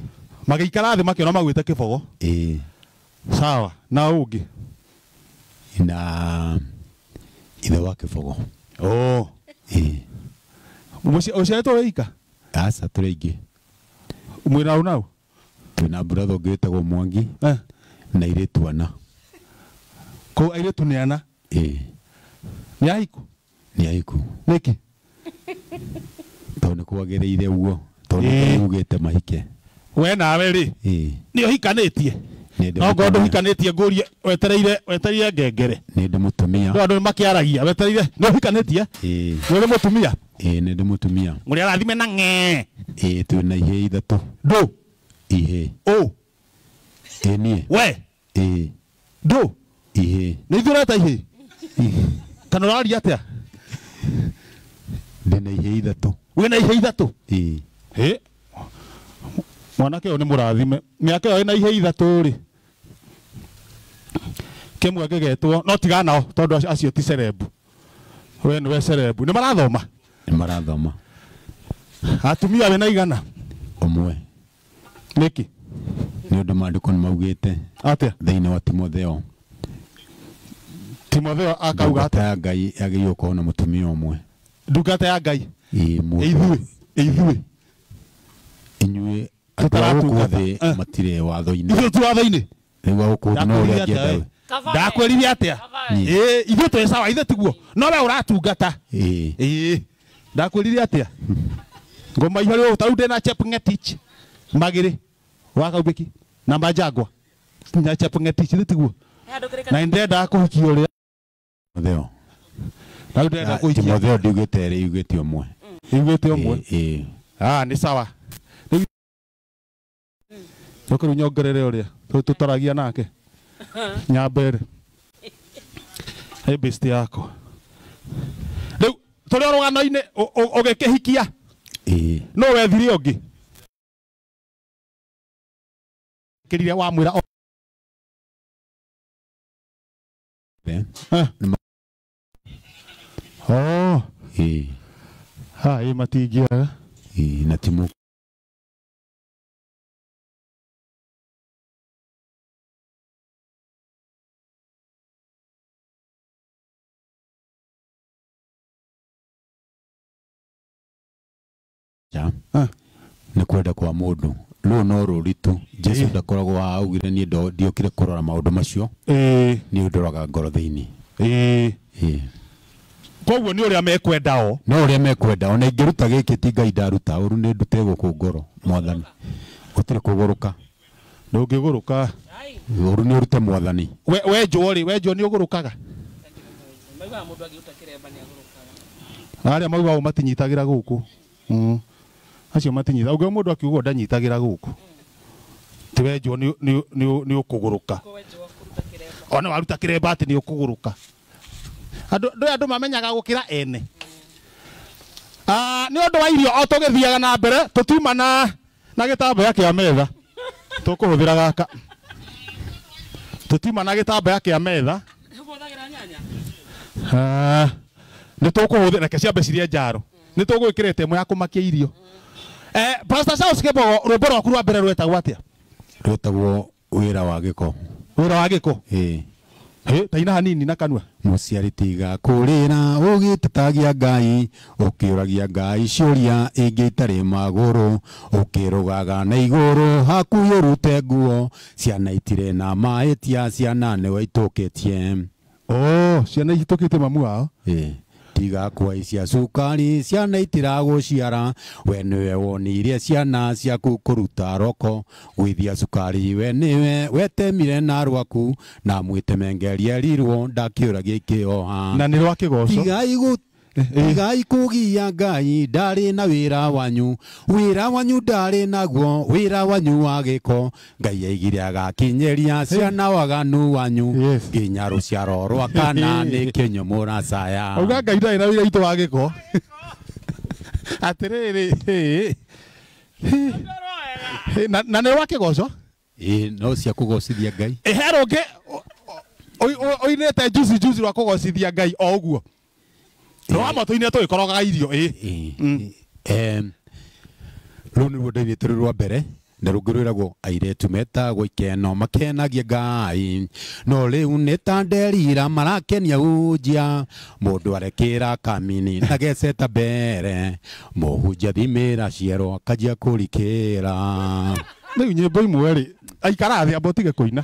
Magĩikara thĩ makĩona magwĩte Kĩbogo? Ĩĩ. Sawa, na ũngĩ? Na ithe wa Kĩbogo. Oh. Ĩĩ. Ũciarĩtwo wĩ ika? Aca, tũrĩ aingĩ. Mwĩna ũ nau? Twĩna brother ũngĩ wĩtagwo Mwangi na airĩtu ana. Kũu airĩtu nĩ ana? Ĩĩ. Nĩ ahiku? Nĩ ahiku. Nĩkĩ? Tondũ nĩ kwagĩrĩire ũguo tondũ nĩ ugĩte mahike. We nawe rĩ? Ĩĩ. Nĩ ũhikanĩtie? No ngorwo ndũhikanĩtie ngũrie wetereire ngengere. Nĩ ndĩ mũtumia. No andũ makĩaragia wetereire nĩ ũhikanĩtie? Ĩĩ. Nĩ ũrĩ mũtumia? Ĩĩ nĩ ndĩ mũtumia. Mũrĩ arathime na ng'ee. Ĩĩ twĩna ihĩĩ ithatũ. Ndũ? Ihĩĩ. Ũ? Ĩĩ niĩ. We? Ĩĩ. Ndũ? Ihĩĩ. Nĩ ithuĩ ũreta ihĩĩ? Kana ũraria atĩa? Ndĩna ihĩĩ ithatũ. Wĩna ihĩĩ ithatũ? Ĩĩ. Hĩ. Mwanake ũyũ nĩ mũrathime. Mĩaka ĩyo ĩna ihĩĩ ithatũ rĩ. Kĩmwe gĩgetwo no tiga nao tondũ acio ti cerebu. We nĩwe cerebu. Nĩ marathoma? Nĩ marathoma. Atumia wĩna igana? Ũmwe. Nĩkĩ? Nĩ ũndũ maandĩko nĩ maugĩte. Atĩa? Thĩinĩ wa Timotheo. Timotheo akauga atĩa? Ndungata ya Ngai yagĩrĩirwo gũkorwo na mũtumia ũmwe. Ndungata ya Ngai? Ĩĩ. Ithuĩ. Ithuĩ. Inyuĩ andũ a gũkũ thĩ matirĩ watho-inĩ. Ithuĩ tu watho-inĩ? Rĩu a gũkũ thĩ no ũrĩa angĩenda. Ndakwĩrire atĩa? Ĩĩ, ithuĩ twĩ sawa, ithuĩ tiguo. No we ũratungata. Ĩĩ. Ĩĩ. Ndakwĩrire atĩa? Ngoma ihũrĩ ta rĩu ndĩna Chepng'etich Magĩrĩ wa Kaubĩki na Manjangwa na Chepng'etich ithuĩ tiguo. Na nĩndendaga kũhikia ũrĩa Timotheo. Na rĩu ndĩrenda kũhikia. Timotheo ndiugĩte erĩ, yugĩte ũmwe. Yugĩte ũmwe? Ĩĩ. Ah, nĩ sawa. Rĩu Reke rĩu nyongerere ũrĩa tũtaragia nake. Nyambere. Hey best yako. Rĩu tũrĩ o rũgano-inĩ ũgĩkĩhikia. Ĩĩ. No wethire ũngĩ? Kirire wa mwira oh eh ha ĩ matingĩaga ĩ na timu ja nĩ kwenda kwa mũndũ rũu no rũritũ Jesu ndakoragwo augire niĩ ndiokire kũrora maũndũ macio niĩ ndoraga ngoro thĩinĩ koguo nĩ ũrĩa mekwenda o no ũrĩa mekwenda ona ingĩruta gĩkĩ ti Ngai ndaruta ũru nĩ ndute gũkũ ngoro mwathani gũtirĩ kũgũrũka ndũngĩgũrũka ũru nĩ ũrute mwathani wenjwo rĩ wenjwo nĩ ũgũrũkaga maugaga mũndũ angĩruta kĩremba nĩ agũrũkaga arĩa maugaga ũũ matinyitagĩra gũkũ acio matinyita ũngĩ mũndũ akiuga ndanyitagĩra gũkũ ti wenjwo nĩ ũkũgũrũka ona waruta kĩremba atĩ nĩ ũkũgũrũka andũ andũ mamenyaga gũkĩra ene nĩ ũndũ wa irio o tũgĩthiaga na mbere tũtiuma na gĩtambaya kĩa metha tũkũhũthĩra gaka tũtiuma na gĩtambaya kĩa metha nĩ tũkũhũthĩra reke ciambe cirĩe njaro nĩ tũgwĩkĩrĩte ĩmwe ya kũmakia irio. Pastor Charles Kĩbogo rwĩmbo rwaku rwa mbere rwetagwo atĩa? Rwetagwo wĩra wa gĩko. Wĩra wa gĩko? Ĩĩ. Taina hanini na kanua. Mũciari tiga kũrĩra ũgĩtetagia Ngai ũkĩũragia Ngai ciũria ĩngĩ itarĩ magũrũ ũkĩrũgaga na igũrũ hakuhĩ ũrute nguo ciana itirĩ na mahĩtia ciana nĩwe itũkĩtie. Oh, ciana ihĩtũkĩtie mamu wao? Ĩĩ. Tiga kwaicia cukari ciana itiragũciara we nĩwe wonirie ciana ciaku kũruta roko gwithia cukari we nĩwe wetemire na rwaku na mwĩtemengerie rirwo ndakĩũragia ikĩoha na nĩ rwa kĩgoco. Tigai kũgia Ngai ndarĩ na wĩra wanyu wĩra wanyu ndarĩ naguo wĩra wanyu wa gĩko Ngai aigire agakinyĩria ciana waganu wanyu nginya rũciaro rwa kana nĩ kĩnyũ mũracaya. Auga Ngai ndarĩ na wĩra witũ wa gĩko. Atĩrĩrĩ na nĩ rwa kĩgoco? Ĩĩ no cia kũgocithia Ngai. He rũngĩ ũinĩte juicy juicy rwa kũgocithia Ngai o ũguo. No amo tuine tũgĩkorogaga irio ĩ. Rũu nĩruo ndainĩte rwĩ rwa mbere na rũngĩ rwĩragwo airĩtu metagwo ikeno makenagia Ngai no rĩu nĩ ta nderira marakenia unjia mũndũ arekĩra kamini na geceta mbere mũhunjia thimĩra ciero akanjia kũrikĩra. Rĩu nyĩmbo imwe rĩ aikara thĩ amba ũtige kũina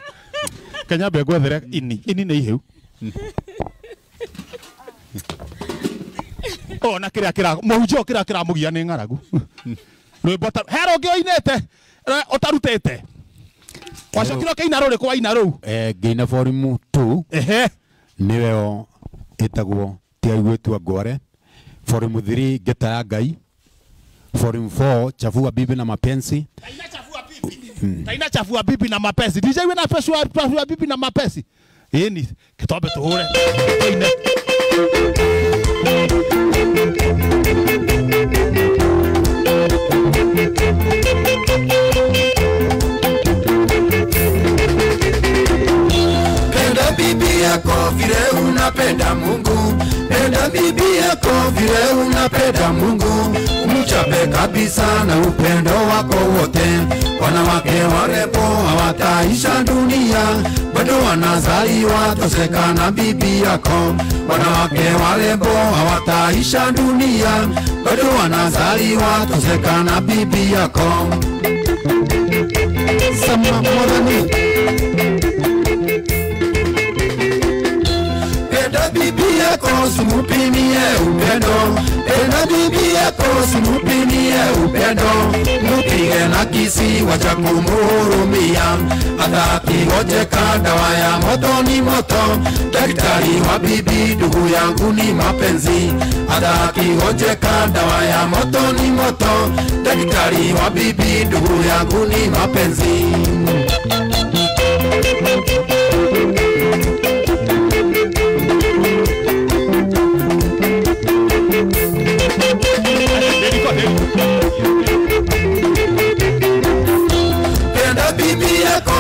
kanyambe ngwethere ini ini nĩ ihĩu ona kĩrĩa kĩra mũhunjia kĩrĩa kĩramũgia nĩ ng'aragu rwĩmbo ta he rũngĩ ũinĩte ũtarutĩte wacokire ũkĩina rũrĩkũ waina rũu? Ngĩina volume 2 ehe nĩyo ĩtagwo Tiaigwĩtua Ngware, volume 3 Ngeta ya Ngai, volume 4 Chafua Bibi na Mapenzi. Taina chafua bibi na mapenzi DJ wĩna chafua bibi na mapenzi ĩni kĩtombe tũhũre tũine. Penda bibi yako vile unapenda Mungu, penda bibi yako vile unapenda Mungu, mchape kabisa na upendo wako wote. Wanawake warembo hawataisha dunia, bado wanazaliwa toseka na bibi yako. Wanawake warembo hawataisha dunia, bado wanazaliwa toseka na bibi yako. Sama mwadhani. Penda bibi yako simupimie upendo, penda bibi yako simupimie upendo, mupige na kisi wacha kumuhurumia, hata akigojeka dawa ya moto ni moto, daktari wa bibi ndugu yangu ni mapenzi, hata akigojeka dawa ya moto ni moto, daktari wa bibi ndugu yangu ni mapenzi. Penda bibi yako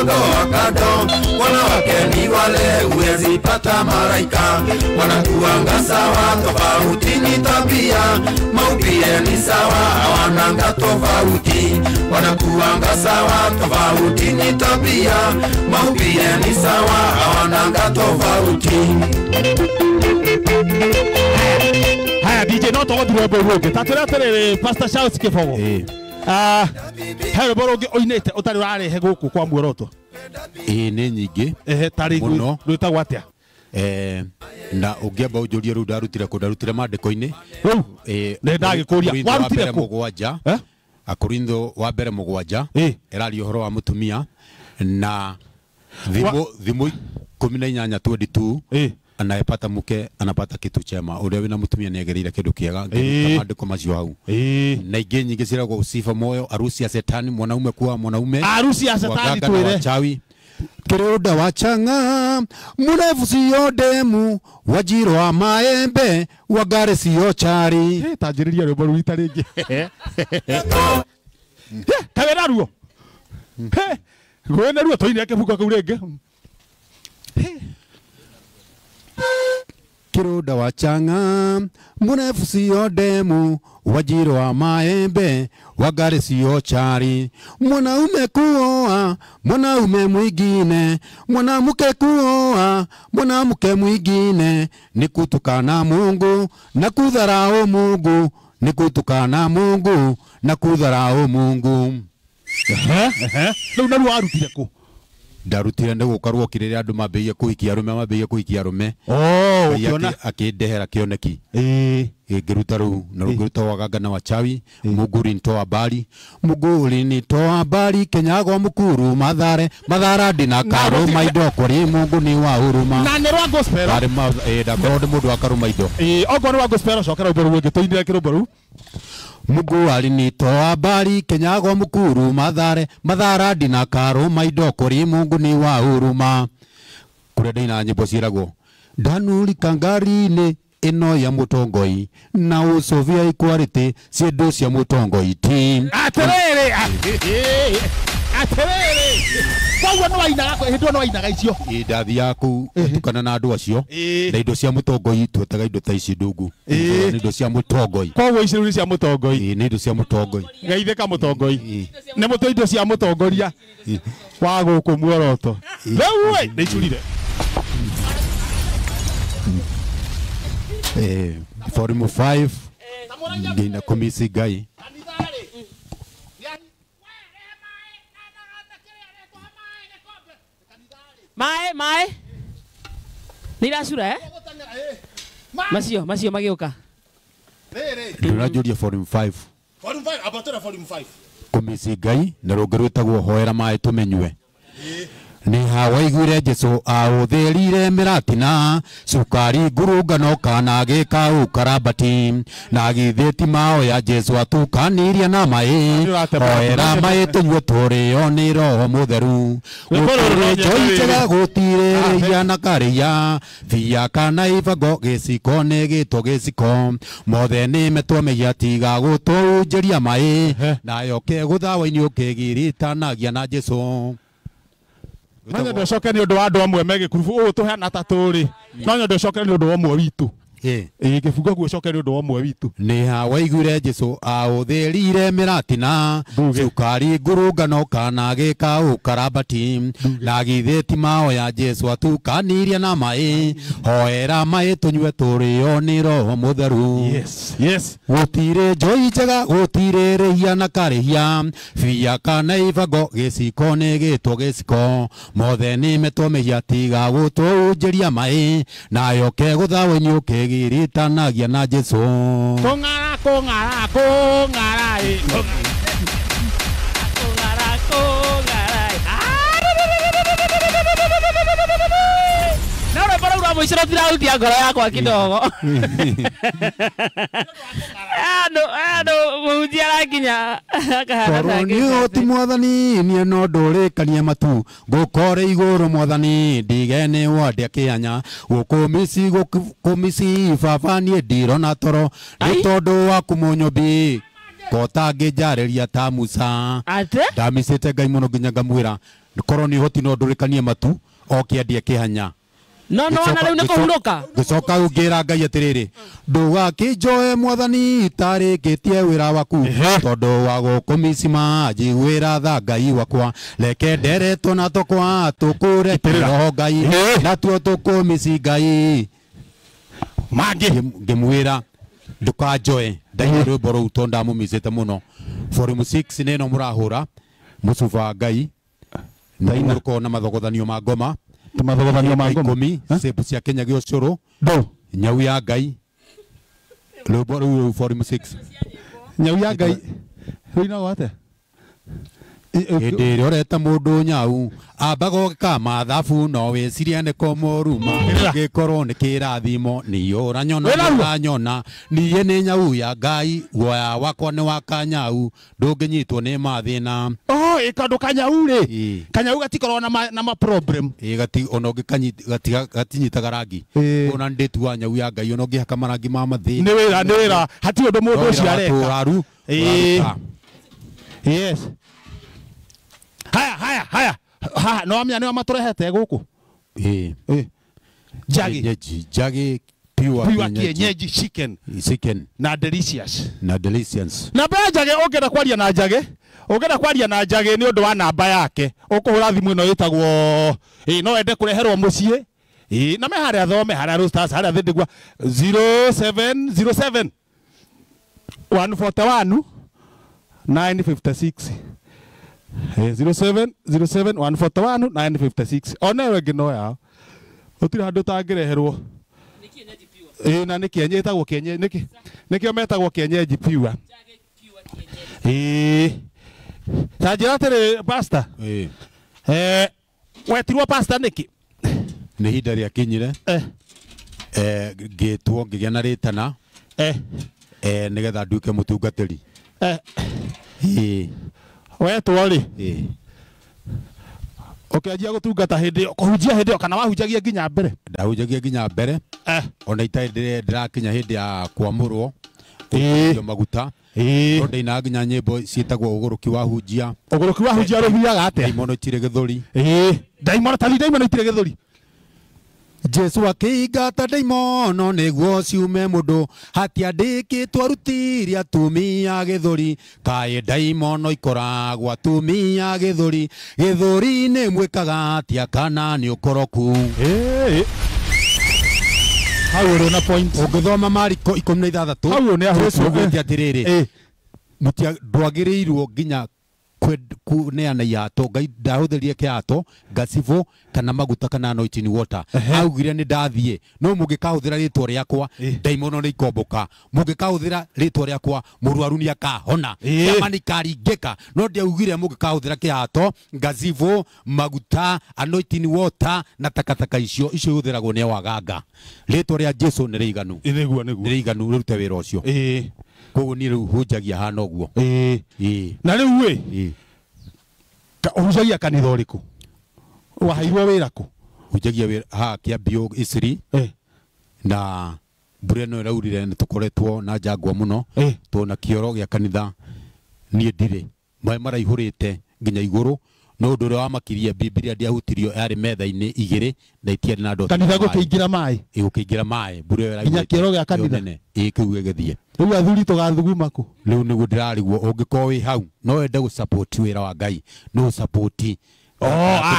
mpango wa kando. Wanawake ni wale huwezi pata malaika, wanakuanga sawa tofauti ni tabia, maumbile ni sawa hawananga tofauti. Wanakuanga sawa tofauti ni tabia, maumbile ni sawa hawananga tofauti. Haya DJ no togo rwimbo rũngĩ ta twĩre atĩrĩrĩ Pastor Charles Kĩbogo. He rwĩmbo rũngĩ ũinĩte ũtarĩ ũrarehe gũkũ kwa muoroto? Ĩĩ nĩ nyingĩ. Ehe, tarĩ rwĩtagwo atĩa? Na ũngĩamba ũnjũrie rĩu ndarutire kũ? Ndarutire maandĩko-inĩ. Rĩu nĩ ndagĩkũria warutire kũ? Mũgwanja. Akorintho wa mbere 7 ĩraria ũhoro wa mũtumia na thimũ 18:22 anayepata mke anapata kitu chema. Uria wina mutumia niegereire kindu kiega maandiko macio hau. Na ingĩ nyingĩ ciragwo usifa moyo, arusi ya setani, mwanaume kuwa mwanaume, arusi ya setani twire wachawi kiruda wachanga murefu sio demu wajiro wa maembe wagare sio chari. Tanjiriria rwimbo rũu rita rĩngĩ. Kawĩra ruo rwĩna ruo tũine kĩbungo kĩu rĩngĩ. Kiruda wachanga murefu sio demu wajiro wa maembe wagare sio chari. Mwanaume kuoa mwanaume mwingine, mwanamke kuoa mwanamke mwingine, ni kutukana Mungu na kudharau Mungu, ni kutukana Mungu na kudharau Mungu. Rĩu naruo warutire kũ? Ndarutire nĩ gũkorwo kĩrĩrĩa andũ mambĩrĩirie kũhikia arũme, mambĩrĩirie kũhikia arũme. Ũkĩona akĩndehera kĩoneki. Ngĩruta rũu na ngĩruta waganga na wachawi. Mungu ulinitoa mbali, Mungu ulinitoa mbali Kenya Mukuru Mathare Mathara ndina karũma indo kũrĩ Mungu ni wa huruma. Na nĩ rwa gospel. Ndakorwo ndĩ mũndũ wa karũma indo. Okorwo nĩ wa gospel cokera rwĩmbo rũu rũngĩ tũinĩre kĩrũmbo rũu. Mungu alinitoa mbali Kenya Mukuru Mathare Mathara ndina karũma indo kũrĩ Mungu ni wa huruma. Kũrĩa ndaina nyĩmbo ciĩragwo ndanurika ngari-inĩ ĩno ya mũtongoi na ũcovia equality ciĩndũ cia mũtongoi ti. Atĩrĩrĩ, atĩrĩrĩ, koguo nĩ wainaga hĩndĩ ĩyo nĩ wainaga icio? Ndathiaga kũu ngatukana na andũ acio na indo cia mũtongoi twetaga indo ta ici ndungu. Nĩ indo cia mũtongoi. Koguo ici rĩu nĩ cia mũtongoi? Nĩ indo cia mũtongoi. Geithĩka mũtongoi. Nĩ mũtũ indo cia mũtongoria wa gũkũ muoroto. Rĩu ĩ nĩ icurire. Volume 5 ngina komisi Ngai. Mae mae nĩ iracura eh? Macio macio magĩũka. Ndĩranjũria volume 5. Volume 5 abatara volume 5. Komisi Ngai na rũngĩ rwĩtagwo hoera maĩ tũmenyue. Nĩ hawaiguire Jesu aũthĩrire mĩratina cukari ngurungano kana gĩka ũkarabati na githĩ ti mao ya Jesu atukanirie na maĩ hoera maĩ tũnyue tũrĩo nĩ Roho Mũtheru. Gũtirĩ njoi njega gũtirĩ rĩia na karĩia bia kana ibango gĩciko nĩ gĩtwo gĩciko mothe nĩ metwo mehia tiga gũtũhunjĩria maĩ nayo kegũthawa-inĩ ũkĩgiritanagia na Jesu. No nyende ũcoke nĩ ũndũ wa andũ amwe me gĩkurubu ũũ tũhana ta tũrĩ. No nyende ũcoke nĩ ũndũ wa ũmwe witũ. Gĩbungo guo ũcoke nĩ ũndũ wa ũmwe witũ. Nĩ ha waiguire Jesu aũthĩrire mĩratina cukari ngurungano kana gĩka ũkarabati na githĩ ti mao ya Jesu atukanirie na maĩ hoera maĩ tũnyue tũrĩo nĩ Roho Mũtheru. Yes, yes. Gũtirĩ njoi njega gũtirĩ rĩhia na karĩhia bia kana ibango gĩciko nĩ gĩtwo gĩciko mothe nĩ metwo mehia tiga gũtũhunjĩria maĩ nayo kegũthawa-inĩ ũkĩgiritanagia na Jesu. Kũng'ara kũng'ara kũng'ara kũng'ara kũng'ara. Na rwĩmbo rũu rwa mũico rũtirahutia ngoro yakwa kidogo. Andũ mũhunjia arakinya akahana Korwo nĩ ũti mwathani niĩ no ndũrĩkanie matu ngũkore igũrũ mwathani ndige nĩ wandĩa kĩanya gũkũmici baba niĩ ndirona toro nĩ tondũ waku mũnyũmbi kotangĩnjarĩria ta Musa. Ndamicĩte Ngai mũno nginya ngamwĩra Korwo nĩ ũhoti no ndũrĩkanie matu oke andie kĩhanya. No no na rĩu nĩ kũhurũka. Ngĩcoka ngĩra Ngai atĩrĩrĩ, ndũgakĩnjoe mwathani itarĩkĩtie wĩra waku, tondũ wa gũkũmicima njiguĩra tha Ngai wakwa, reke nderetwo na tũkwa tũkũre kĩroho Ngai, natuo tũkũmici Ngai. Mangĩ ngĩmwĩra ndũkanjoe, ndaina rwĩmbo rũu tondũ ndamũmicĩte mũno. Volume 6 nĩ ĩno mũrahũra mũcuba wa Ngai, ndaina rũkoragwo na mathogothanio ma ngoma, mathogothanio ma ngoma ikũmi, cebu cia Kenya gĩa ũcũrũ, nyau ya Ngai, rwĩmbo rũu volume 6. Nyau ya Ngai rũinagwo atĩa? Hĩndĩ ĩrĩa ũreta mũndũ nyau ambaga ũgeka mathabu no wĩcirie nĩ kũmũruma, gĩkorwo nĩ kĩrathimo niĩ ũranyona ũranyona, niĩ nĩ nyau ya Ngai, guoya wakwa nĩ wa kanyau, ndũngĩnyitwo nĩ mathĩna. Oh, ĩkandũ kanyau rĩ, kanyau gatikoragwo na ma problem. Ĩ gati ona ũngĩkanyita gatinyitaga rangi. Ona ndĩtua nyau ya Ngai ona ũngĩhaka marangi ma mathĩna. Nĩ wĩra, nĩ wĩra, hatirĩ ũndũ mũndũ ũcio areka. Ĩ. Yes. Haya haya haya. Ha no amya nĩ matũrehete gũkũ. Ĩ. Njagi. Njagi pure kienyeji chicken. Chicken. Na delicious. Na delicious. Namba ya Njagi ũngĩenda kwaria na Njagi, ũngĩenda kwaria na Njagi nĩ ũndũ wa namba yake. Ũkũhũra thimũ ĩno ĩtagwo ĩ no ende kũreherwo mũciĩ. Ĩ na me harĩa thome, harĩa Roasters, harĩa Thindigua 0707 141 956. 0707 141 956. Ona we ngino yao. Gũtirĩ handũ tangĩreherwo. Ĩ na nĩ kienyeji ĩtagwo kienyeji nĩkĩ? Nĩkĩo metagwo kienyeji pure. Ĩ. Ta njĩra atĩrĩ pastor. Ĩ. Wetirwo pastor nĩkĩ? Nĩ ihinda rĩakinyire. Ngĩtwo ngĩgĩa na rĩtana. Nĩgetha nduĩke mũtungatĩri. Ĩ. Wetwo rĩ? Ĩ. Ũkĩanjia gũtungata hĩndĩ ĩyo, kũhunjia hĩndĩ ĩyo kana wahunjagia nginya mbere? Ndahunjagia nginya mbere. Ona itarĩ ndĩrakinya hĩndĩ ya kwamũrwo, gũitĩrĩrio maguta. No ndainaga nginya nyĩmbo ciĩtagwo ũgũrũki wa hunjia. Ũgũrũki wa hunjia rũthiaga atĩa? Ndaimono itirĩ gĩthũri. Ndaimono ta ndaimono itirĩ gĩthũri. Jesu akĩingata ndaimono nĩguo ciume mũndũ, hatiandĩkĩtwo arutire atumia gĩthũri, kaĩ ndaimono ikoragwo atumia gĩthũri, gĩthũri nĩ mwĩkaga atĩa kana nĩ ũkoroku. Hau ũrĩ na point. Ũngĩthoma Mariko 16, hau nĩ Jesu augĩte atĩrĩrĩ, ndwagĩrĩirwo nginya kuneana ihato, Ngai ndahũthĩrire kĩhato, ngacibũ kana maguta kana anointing water. Augire nĩ ndathiĩ, no mũngĩkahũthĩra rĩtwa rĩakwa ndaimono nĩ ikombũka, mũngĩkahũthĩra rĩtwa rĩakwa mũrwaru nĩ akahona, ciama nĩ ikaringĩka. No ndiaugire mũngĩkahũthĩra kĩhato, ngacibũ, maguta, anointing water na takataka icio, icio ihũthĩragwo nĩ waganga. Rĩtwa rĩa Jesu nĩ rĩiganu. Nĩguo nĩguo. Nĩ rĩiganu rĩrute wĩra ũcio. Koguo niĩ rĩu hunjagia hana ũguo. Na rĩu ĩ ũhunjagia kanitha ũrĩkũ? Waheirwo wĩra kũ? Hunjagia wĩra haha Kĩambiũ Iciri. Na mbura ĩno ĩraurire nĩ tũkoretwo na njangwa mũno, tona kĩoro gĩa kanitha niĩ ndirĩ, maĩ maraihũrĩte nginya igũrũ. No ũndũ ũrĩa wamakirie, Bibilia ndiahutirio, yarĩ metha-inĩ igĩrĩ na itiarĩ na ndoti. Kanitha gũkĩingĩra maĩ? Gũkĩingĩra maĩ, mbura ĩyo nginya kĩoro gĩa kanitha. Ĩ kĩu gĩgĩthiĩ. Rĩu athuri tũgathuguma kũ? Rĩu nĩguo ndĩrarigwo, ũngĩkorwo wĩ hau no wende gũ-support wĩra wa Ngai, no ũ-support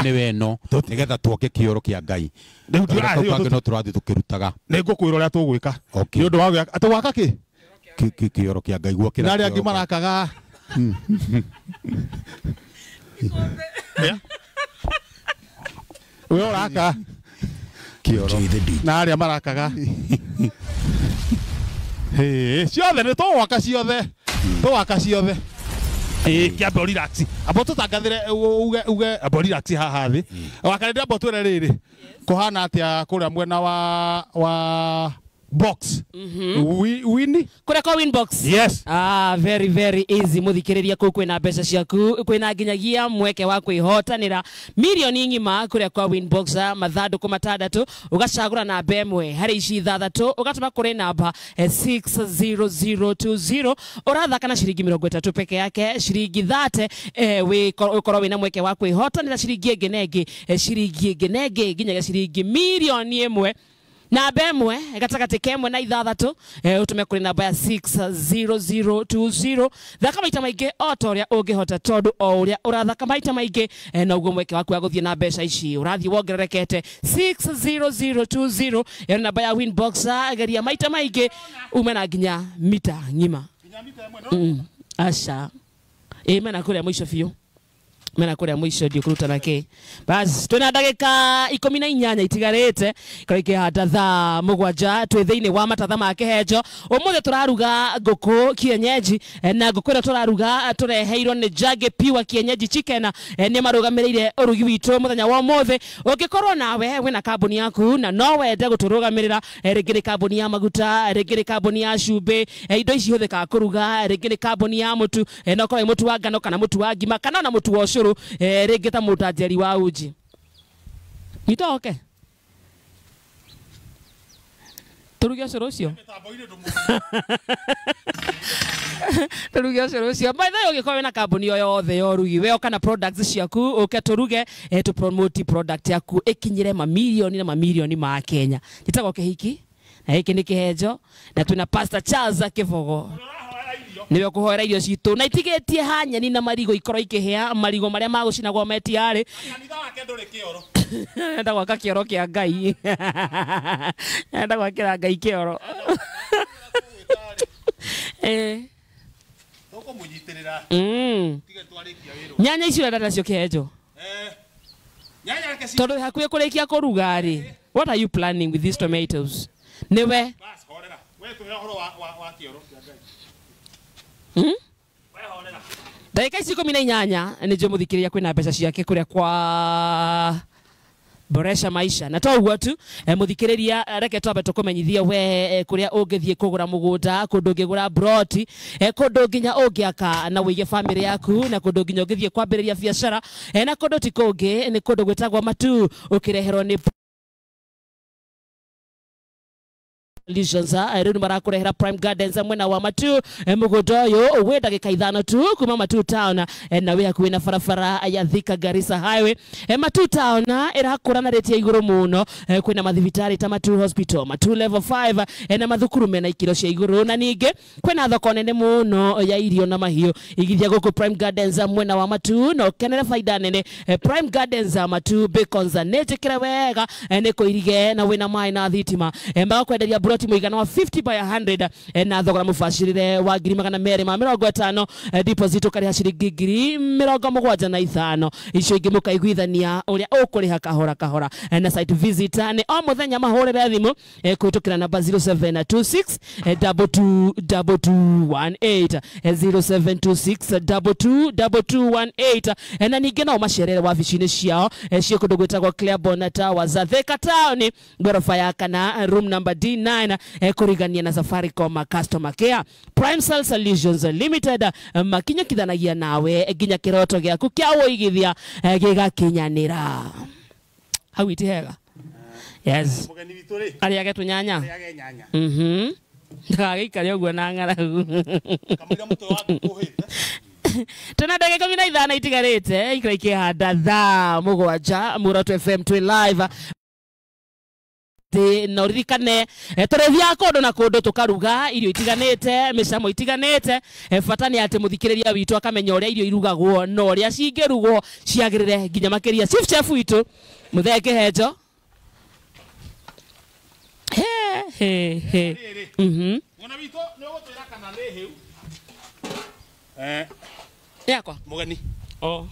nĩ weno nĩgetha twake kĩoro kĩa Ngai. Rĩu kangĩ no tũrathiĩ tũkĩrutaga. Nĩ ngũkwĩra ũrĩa tũgwĩka. Nĩ ũndũ wa gwĩka atĩ gwaka kĩ? Kĩoro kĩa Ngai gwakĩra. Na arĩa angĩ marakaga. We ũraka kĩoro na arĩa marakaga. Ciothe nĩ tũgwaka ciothe, tũgwaka ciothe. Kĩambe relax. Amba tũtangathĩre uge uge amba relax haha thĩ. Wakarĩndĩ amba twĩre rĩrĩ, kũhana atĩa kũrĩa mwena wa box. Win kuria kwa win box. Yes. Very very easy muthikiriria kuu kwina mbeca ciaku kwina nginyagia mweke wa kwihotanira milioni ng'ima kuria kwa win box mathanduku matandatu ugacagura namba ĩmwe harĩ ici ithathatũ ugatũma kũrĩ namba 60020 ũrathaka na ciringi 30 peke yake ciringi 30 ũkorwo wĩna mweke wa kwihotanira ciringi ĩngĩ na ĩngĩ ciringi ĩngĩ na ĩngĩ nginyagia ciringi milioni ĩmwe namba ĩmwe gatagatĩ ka ĩmwe na ithathatũ ũtũme kũrĩ namba ya 60020 thaka maita maingĩ o ta ũrĩa ũngĩhota tondũ o ũrĩa ũrathaka maita maingĩ noguo mweke waku wa gũthiĩ na mbeca ici ũrathiĩ wongererekete 60020 ĩyo nĩ namba ya Winbox geria maita maingĩ ume na nginya mita ng'ima aca mena kũrĩa mũico biũ mena kuria mwisho ndiukuruta nake bas twina ndagika 18 itigarite ikorwo ikihanda thaa 7 twi thiini wa matatha ma kihenjo umuthi turaruga nguku kienyeji na nguku ĩrĩa turaruga tureheirwo ni Njangĩ Pure Kienyeji Chicken ni marugamiriire urugi witu muthenya wa umuthi ungikorwo nawe wina kambuni yaku na no wende guturugamirira ringi ni kambuni ya maguta ringi ni kambuni ya cumbĩ indo ici ihuthikaga kuruga ringi ni kambuni ya mutu no korwo mutu wa ngano kana mutu wa ngima kana ona mutu wa ucuru ringi ta mutanjeri wa uji nitoke turuge ucuru ucio turuge ucuru ucio by the way ungikorwo wina kambuni o yothe ya urugi we kana products ciaku uke turuge tu promote product yaku ikinyire mamilioni na mamilioni ma Kenya njitagwo Kihiki na giki ni Kihenjo na twina Pastor Charles Kibogo niwe kuhoera irio citu na itigetie ha nyeni na marigo ikorwo ikihia marigo maria magucinagwo metiari kanitha wake nduri kioro enda gwaka kioro kia Ngai enda gwakira Ngai kioro tukumunyitirira tige twarikia wira nyanya icio urenda nacio Kihenjo nyanya reke tondu hakuhi kurikia kuruga ri what are you planning with these tomatoes niwe bas horera we tuhe uhoro wa kioro kia Ngai ndagika ici 18 nĩ njũ mũthikĩrĩria kwĩna mbeca ciake kũrĩa kwa Boresha Maisha na to ũguo tu mũthikĩrĩria reke twambe tũkũmenyithie we kũrĩa ũngĩthiĩ kũgũra mũgũnda kũndũ ũngĩgũra broti kũndũ nginya ũngĩaka na wĩige famĩlĩ yaku na kũndũ nginya ũngĩthiĩ kwambĩrĩria biacara na kũndũ ti kũngĩ nĩ kũndũ gwĩtagwo Matu ũkĩreherwo nĩ Solutions rĩu nĩ marakurehera Prime Gardens mwena wa Matu mũgũnda ũyũ wĩ ndagĩka 5 tu kuma Matu town na wĩ hakuhĩ na barabara ya Thika Garissa Highway. Matu town ĩrakũra na rĩti ya igũrũ mũno kwĩna mathibitarĩ ta Matu Hospital, Matu Level 5 na mathukuru mena ikĩro cia igũrũ na ningĩ kwĩna thoko nene mũno ya irio na mahiũ. Igithia gũkũ Prime Gardens mwena wa Matu na ũkenere baida nene. Prime Gardens Matu Bacons nĩ njĩkĩre wega nĩ kũirige na wĩna maĩ na thitima magakwenderia broti mũigana wa 50 by 100 na thogora mũbacĩrĩre wa 250 deposit ũkarĩha ciringi 75,000 icio ingĩ mũkaiguithania ũrĩa ũkũrĩha kahora kahora na site visit nĩ o mũthenya mahũrĩre thimũ kũhĩtũkĩra namba 0726 222218 0726 222218 na ningĩ no macerere wabici-inĩ ciao ciĩ kũndũ gwĩtagwo Claiborne Towers Thika Town ngoroba ya kana room number D9 kũrigania na Safaricom customer care. Prime Cell Solutions Limited makinyukithanagia nawe nginya kĩroto gĩaku kĩa ũigithia gĩgakinyanĩra. Hau iti hega. Yes. Mũgeni witũ rĩ arĩage tũnyanya. Arĩage nyanya. Ndagagĩikare ũguo na ng'aragu. Kamũira mũtwe waku ũhĩte. Tuna ndagĩka 15 itigarĩte ikara ikĩhanda thaa 7 Muoroto FM twĩ live na uririkane tũrĩthiaga kũndũ na kũndũ tũkaruga irio itiganĩte mĩcamo itiganĩte bata nĩ atĩ mũthikĩrĩria witũ akamenya ũrĩa irio irugagwo na ũrĩa cingĩrugwo ciagĩrĩre nginya makĩria chief chef witũ Mũthee Kĩhenjo. He he he. Mwana witũ nĩ ũgũtwĩra kana nĩ hĩu yakwa mũgeni oh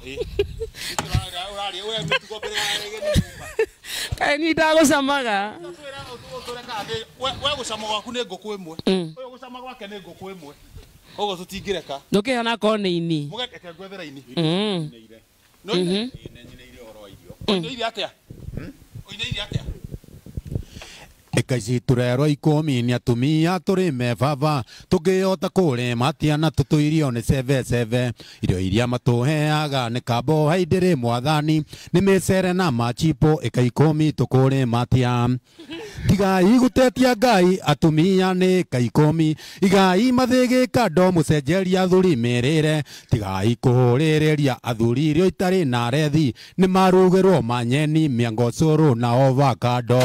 ũraria we mĩtugo mbere ya ageni nyũmba kaĩ ni ndagũcamaga we gũcama gwaku nĩ ngũkũ ĩmwe ũyũ gũcama gwake nĩ ngũkũ ĩmwe koguo tũtingĩreka ndũkĩhana korwo nĩ ini mũgeke ngwethera ini ũinĩire atĩa ũinĩire atĩa Eka ici tũrerwo ikũmi nĩ atumia tũrĩme baba tũngĩhota kũrĩma atia na tũtũirio nĩ cebe cebe irio iria matũheaga nĩ carbohydrate mwathani nĩ mĩcere na machipo eka ikũmi tũkũrĩma atia tigai gũtetia Ngai atumia nĩ eka ikũmi igai mathĩgĩka ndo mũcenjeria athuri mĩrĩre tigai kũhũrĩrĩria athuri irio itarĩ na rethi nĩ marugĩrwo manyeni mĩango cũrũ na avocado.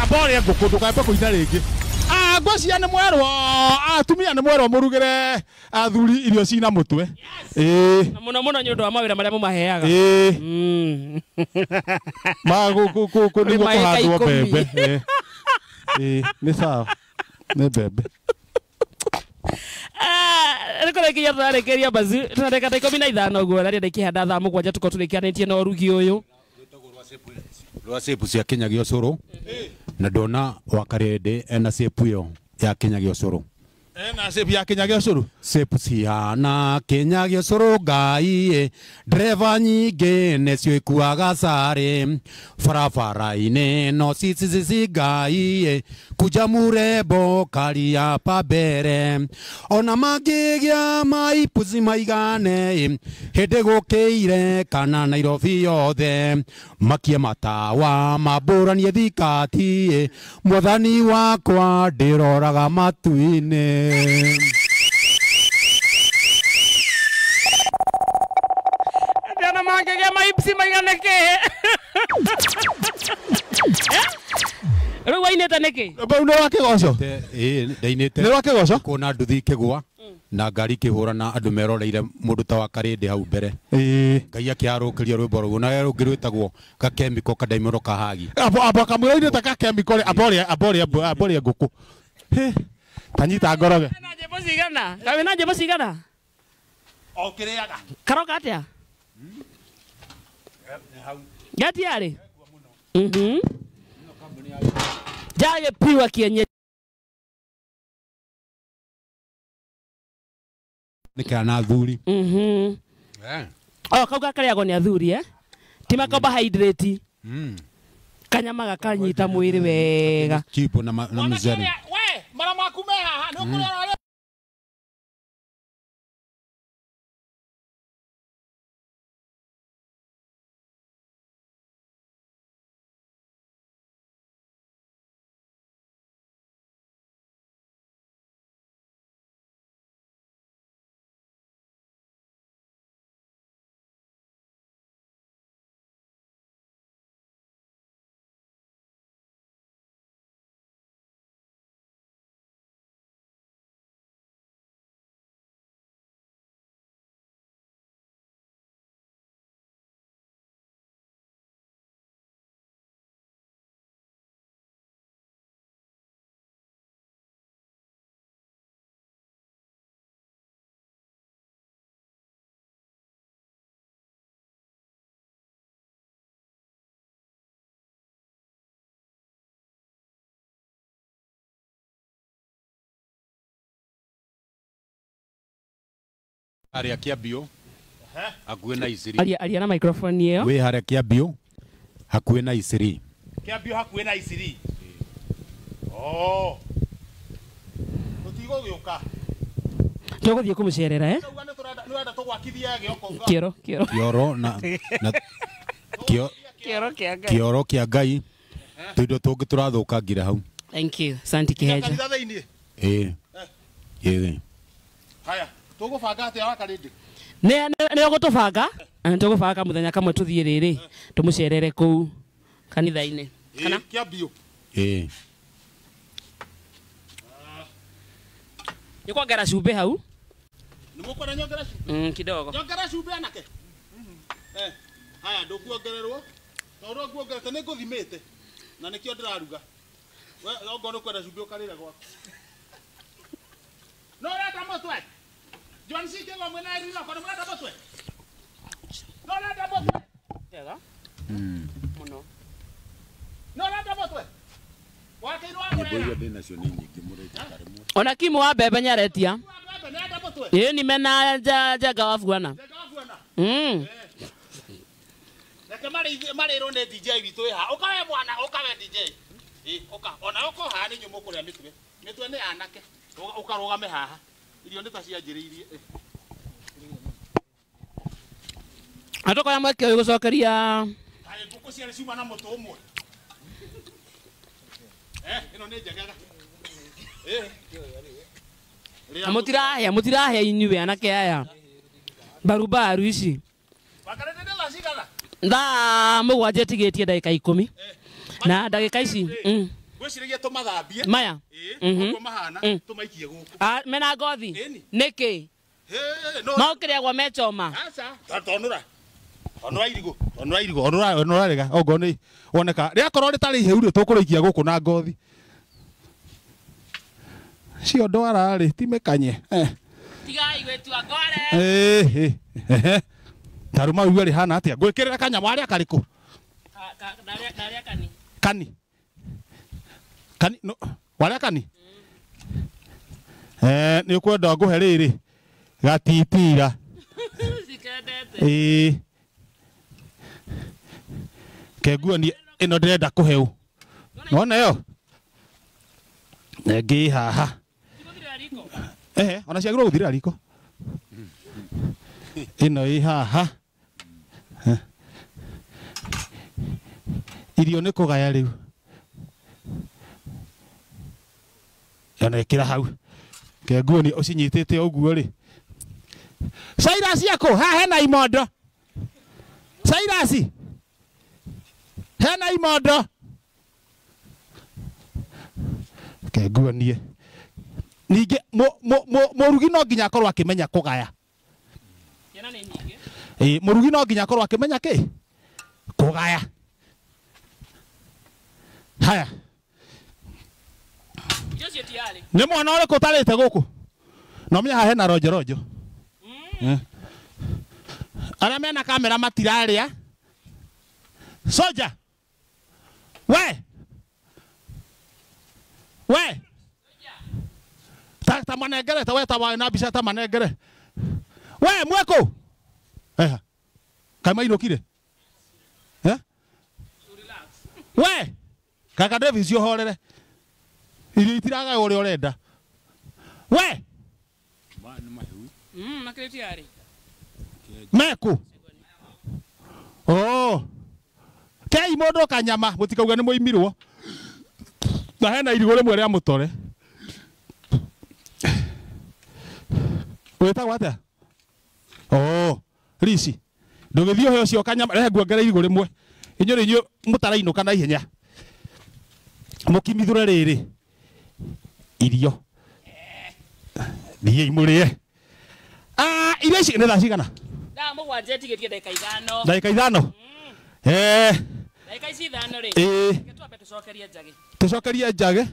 Abore ngũkũ ndũkambe kũina rĩngĩ. Ngwĩciria nĩ mwerwo atumia nĩ mwerwo mũrugĩre athuri irio cina mũtwe. Ĩĩ. Na mũno mũno nĩ ũndũ wa mawĩra marĩa mũmaheaga. Ĩĩ. Ma nĩguo kũhandwo mbembe. Ĩĩ nĩ sawa. Nĩ mbembe. Nĩkũrĩkia tũrarĩkĩria bazu tũna ndagĩka 15 ũguo na rĩrĩa ikĩhanda thaa 7 tũkorwo tũrĩkanĩtie na ũrugi ũyũ. Rwa cepu cia Kenya gĩa ũcũrũ na ndona Wakarĩndĩ ena cepu ĩyo ya Kenya gĩa ũcũrũ. Ena cepu ya Kenya gĩa ũcũrũ? Cepu cihana Kenya gĩa ũcũrũ Ngai ndereba nyingĩ nĩcio ikuaga carĩ barabara-inĩ no cicicici Ngai kuja murembo karia pa mbere ona mangĩgĩa maipuci maigane hĩndĩ gũkĩire kana Nairobi yothe makie matawa mambũranie thikati mwathani wakwa ndĩroraga matu-inĩ. Ndiona mangĩgĩa maipsi maigane kĩ? Rĩu wainĩte nĩkĩ? Bau nĩ wa kĩgoco? Ĩĩ ndainĩte. Nĩ wa kĩgoco? Kuona nduthi ikĩgũa na ngari ikĩhũra na andũ meroreire mũndũ ta Wakarĩndĩ hau mbere. Ĩĩ. Ngai akĩarũkĩria rwĩmbo rũu na rũngĩ rwĩtagwo gakemiko kadaimũro kahagi. Abo kamwĩra inĩte gakemiko rĩ amborĩa ngũkũ. Tanyita ngoroge. Na nyĩmbo cigana? Wĩna nyĩmbo cigana? O kĩrĩaga. Karoka atĩa? Gatiarĩ? Njage piwa kienyeji. Nĩ kana athuri. Oh, kau gakarĩagwo nĩ athuri eh? Ti macarbohydrate. Kanyama gakanyita mwĩrĩ wega. Chipo na mzere. We, mara maku me haha nĩ ũkũrora. Harĩa Kĩambio hakuhĩ na Isiri. Aria na microphone ĩyo. Wĩ harĩa Kĩambio hakuhĩ na Isiri. Kĩambio hakuhĩ na Isiri. Oh. Tũtigũgĩũka. Tũgũthiĩ kũmũcerera eh? Nĩ tũgwakithia gĩoko. Kĩoro kĩoro. Kĩoro na kĩoro kĩa Ngai. Kĩoro kĩa Ngai. Tũindo tũngĩ tũrathũkangira hau. Thank you. Asante Kiheja. Kanitha thĩinĩ. Ĩĩ. Ĩĩ. Haya. Tũgũbanga atĩa Wakarĩndĩ? Nĩ ũgũtũbanga? Tũgũbanga mũthenya kamwe tũthiĩ rĩrĩ tũmũcerere kũu kanitha-inĩ. Kana? Kĩambio. Ĩĩ. Nĩ kuongerera cumbĩ hau? Nĩ mũkwenda nyongerere cumbĩ? Kidogo. Nyongerera cumbĩ anake? Haya ndũkuongererwo tondũ nguongerete nĩ ngũthimĩte na nĩkĩo ndĩraruga. We ongorwo nĩ ũkwenda cumbĩ ũkarĩra gwaku. No ũrenda mũtwe? John C. Kego mwena Irina kwa mwana botwe. No nenda botwe. Tega. Muno. No nenda botwe. Wakeirwo amurera. Ona kimu wa mbembe nyaretia. Ĩĩ ni mena njenga wa buana. Reke marĩirwo nĩ DJ witũ ĩ haha. Ũka we mwana, ũka we DJ. Ũka ona ũko haha nĩ inyuĩ mũkũrĩa mĩtwe. Mĩtwe nĩ anake. Ũkarũgame haha. Irio nĩ ta cianjĩrĩirie. Atokoya mweke ũyũ gũcokeria Kaĩ ngũkũ ciarĩ ciuma na mũtũ ũmwe. Ĩno nĩ njegega. Na mũtirahĩa inyuĩ anake aya. Barubaru ici. Wakarĩte nĩ thaa cigana? Thaa 7 ĩtigĩtie ndagĩka 10. Na ndagĩka ici. Ngwĩciragia tũmathambie. Maya. Ũguo mahana tũmaikie gũkũ. Mena ngothi. Nĩkĩ? Maũkĩrĩagwo me choma. Aca. Tonũra. Onora irigũ. Onora irigũ. Onora rĩga. Ongorwo nĩ woneka. Rĩakorwo rĩtarĩ ihĩu rĩ tũkũrĩikia gũkũ na ngothi. Cio ndwara rĩ ti mĩkanye. Tigai gwĩtua ngore. Tarũ mau rĩ hana atĩa? Ngwĩkĩrĩra kanyamũ harĩa karĩkũ? Narĩa kani. Kani. Kani no warĩa kani? Nĩ ũkwenda ngũhe rĩrĩ gatitira. Cikendete. Kenguo ni ĩno ndĩrenda kũheo. Nona ĩyo? Ĩngĩ haha. Ona ciagĩrĩirwo gũthirĩra riko. Ĩno ĩ haha. Irio nĩ kũgaya rĩu. Ona ĩkĩra hau. Kenguo ni ũcinyitĩte ũguo rĩ. Cyrus yako haha hena imondo. Cyrus. Hena imondo. Kenguo nie. Ningĩ mũrugi no nginya akorwo akĩmenya kũgaya. Ciana nĩ nyingĩ. Mũrugi no nginya akorwo akĩmenya kĩ? Kũgaya. Haya. Irio cio tiarĩ. Nĩ mwana ũrĩkũ ũtarĩte gũkũ? No menya haha hena ronjo ronjo. Arĩa mena kamera matirarĩa. Soja. We. We. Ta manengere ta we ta wa na mbica ta manengere. We mweko. Kaĩ mainũkire? We. Kaka Davis ũhorere. Irio itiragaywo ũrĩa ũrenda. We. Makĩrĩ tiarĩ. Meku. Oh. Kei mũndũ kanyama mũtikauge nĩ mũimirwo. Na hena irigũ rĩmwe rĩa mũtore. Wĩtagwo atĩa? Oh, Rici. Ndũgĩthiĩ ũhe ũcio kanyama, rehe nguongere irigũ rĩmwe. Inyuĩ nĩ inyuĩ mũtarainũka na ihenya. Mũkimithũre rĩrĩ. Irio. Thiĩi mũrĩe. Irio ici nĩ thaa cigana? Thaa 7 ĩtigĩtie ndagĩka 5. Ndagĩka 5? Ndagĩka ici 5 rĩ. Reke twambe tũcokerie njagĩ. Tũcokerie njagĩ?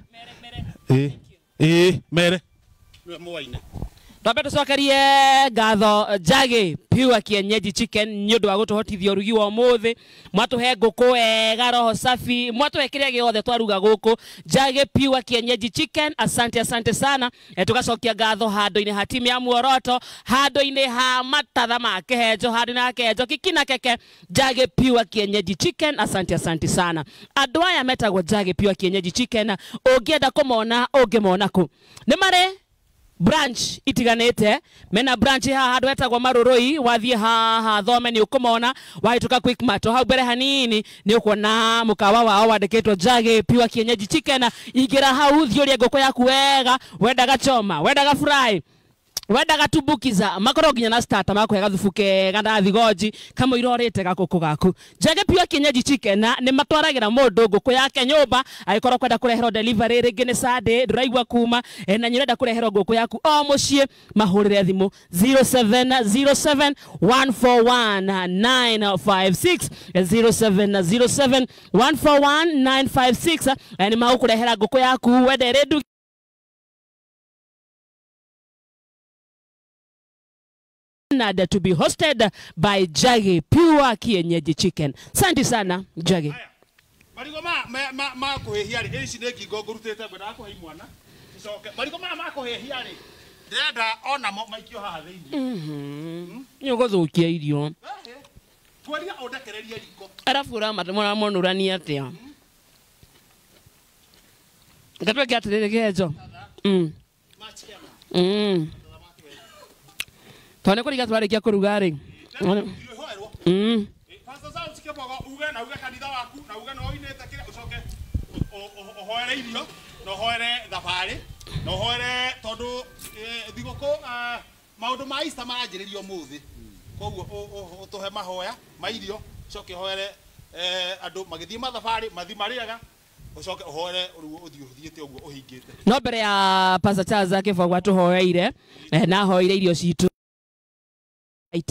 Mere. Mere. Nĩwe mũwaine. Twambe tũcokerie ngatho Njagĩ Pure Kienyeji Chicken nĩ ũndũ wa gũtũhotithia ũrugi wa ũmũthĩ. Mwatũhe ngũkũ wega roho safi, mwatũhe kĩrĩa gĩothe twaruga gũkũ. Njagĩ Pure Kienyeji Chicken, asante asante sana. Tũgacokia ngatho handũ-inĩ ha timu ya Muoroto, handũ-inĩ ha matatha ma kĩhenjo, handũ-inĩ ha kĩhenjo kikina keke. Njagĩ Pure Kienyeji Chicken, asante asante sana. Andũ aya metagwo Njagĩ Pure Kienyeji Chicken, ũngĩenda kũmona ũngĩmona kũ? Nĩ marĩ branch itiganite, mena branch haha handu hetagwo Marurui, wathie haha thome ni ukumona, wahituka Quickmart hau mbere hanini ni ukuona mukawa wao wandikitwo Njagĩ Pure Kienyeji Chicken. Ingira hau thiĩ ũrĩe ngũkũ yaku wega, wendaga choma, wendaga fry, wendaga tumbukiza, makorwo nginya na starter makuhe gathubu kega na thigonji kamũira ũrĩte gakũkũ gaku. Njagĩ Pure Kienyeji Chicken nĩ matwaragĩra mũndũ ngũkũ yake nyũmba, angĩkorwo kwenda kũreherwo delivery rĩngĩ nĩ Sunday ndũraigua kuma, na nĩ ũrenda kũreherwo ngũkũ yaku o mũciĩ, mahũrĩre thimũ 0707 141 956, 0707 141 956, nĩ magũkũrehera ngũkũ yaku wende ĩrĩ to be hosted by Njagĩ Pure Kienyeji Chicken. Asante sana Njagĩ. Marigo ma kuhehia ri ici nĩ ngingo ngũrutĩte ngwenda kũhe imwana. Icoke marigo ma kuhehia ri ndĩrenda ona mo maikio haha thĩinĩ. Nĩ ũgũthũkia irio. Twaria ũndekererie riko. Arabu ũramonũrania atĩa? Ngatweke atiriri kihenjo. Tone kå riga twarä kia kå ruga rä. Pastor Charles Kĩbogo uge na uge kanitha waku na uge no oinĩte kĩrĩa ũcoke ũhoere irio na ũhoere thabarĩ na ũhoere tondũ thigũkũ maũndũ ma Easter maranjĩrĩrio ũmũthĩ koguo ũtũhe mahoya ma irio ũcoke ũhoere andũ magĩthiĩ mathabarĩ mathi marĩega ũcoke ũhoere rĩu ũthiĩ ũthiĩte ũguo ũhingĩte. No mbere ya Pastor Charles Kĩbogo atũhoeire na ahoeire irio citũ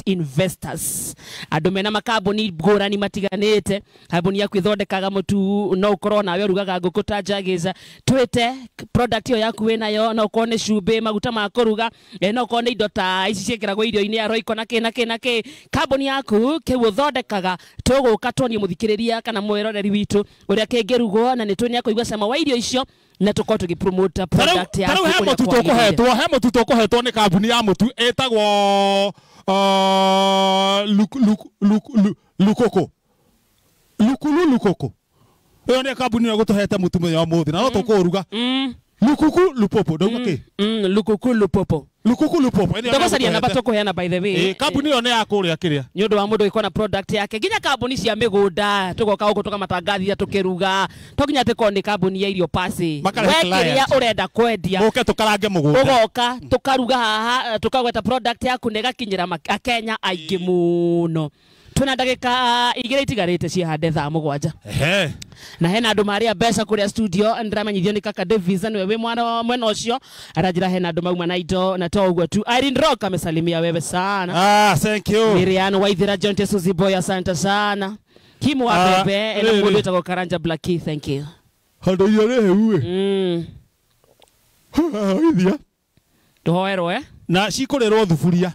investors andu mena makambuni ngurani matiganite kambuni yaku ithondekaga mutu no ukorwo nawe urugaga nguku ta Jagiza twite product iyo yaku winayo no ukorwo ni cumbĩ maguta ma kuruga no ukorwo ni indo ta ici ciĩkĩragwo irio-inĩ ya Royco na kĩ na kĩ na kĩ kambuni yaku kĩu ũthondekaga tũgũka tuonie mũthikĩrĩria kana mwĩroreri witũ ũrĩa kĩngĩrugwo na nĩ tũĩ nĩakũigua cama wa irio icio na tũkorwo tũgĩpromote product yaku. Tarĩu he mũtu tũkũhetwo he mũtu tũkũhetwo nĩ kambuni ya mũtu ĩtagwo Lukoko Lukulu Lukoko ĩyo nĩ kambuni ĩrĩa gũtũhete mũtu mũthenya wa mũthĩ na no tũkũũruga Lukuku Lupopo ndauga kĩ Lukuku Lupopo Lukuku Lupopo ndũgũcaria namba tũkũheana by the way kambuni ĩyo nĩ ya kũrĩa kĩrĩa nĩ ũndũ wa mũndũ gĩkorwo na product yake nginya kambuni cia mĩgũnda tũgoka gũkũ tũkamatangathia tũkĩruga to nginya atĩ nĩ kambuni ya irio pasi we kĩrĩa ũrenda kwendia ũke tũkarange mũgũnda ũgoka tũkaruga haha tũkagweta product yaku na ĩgakinyĩra akenya aingĩ mũno. Twĩna ndagĩka igĩrĩ itigarĩte ciĩhande thaa 7 na hena andũ marĩa mbeca kũrĩa studio ndĩramenyithio nĩ kaka Davis nĩwe wĩ mwena ũcio aranjĩra hena andũ mauma na indo na to ũguo tu. Irene Rock amesalimia wewe sana. Thank you. Miriam Waithira John Tesuzi Boy asante sana. Kimu wa Bebe na mũndũ wĩtagwo Karanja Blackie thank you. Handũ irio rĩ heu ĩ. Tũhoerwo na cikũrĩrwo thuburia.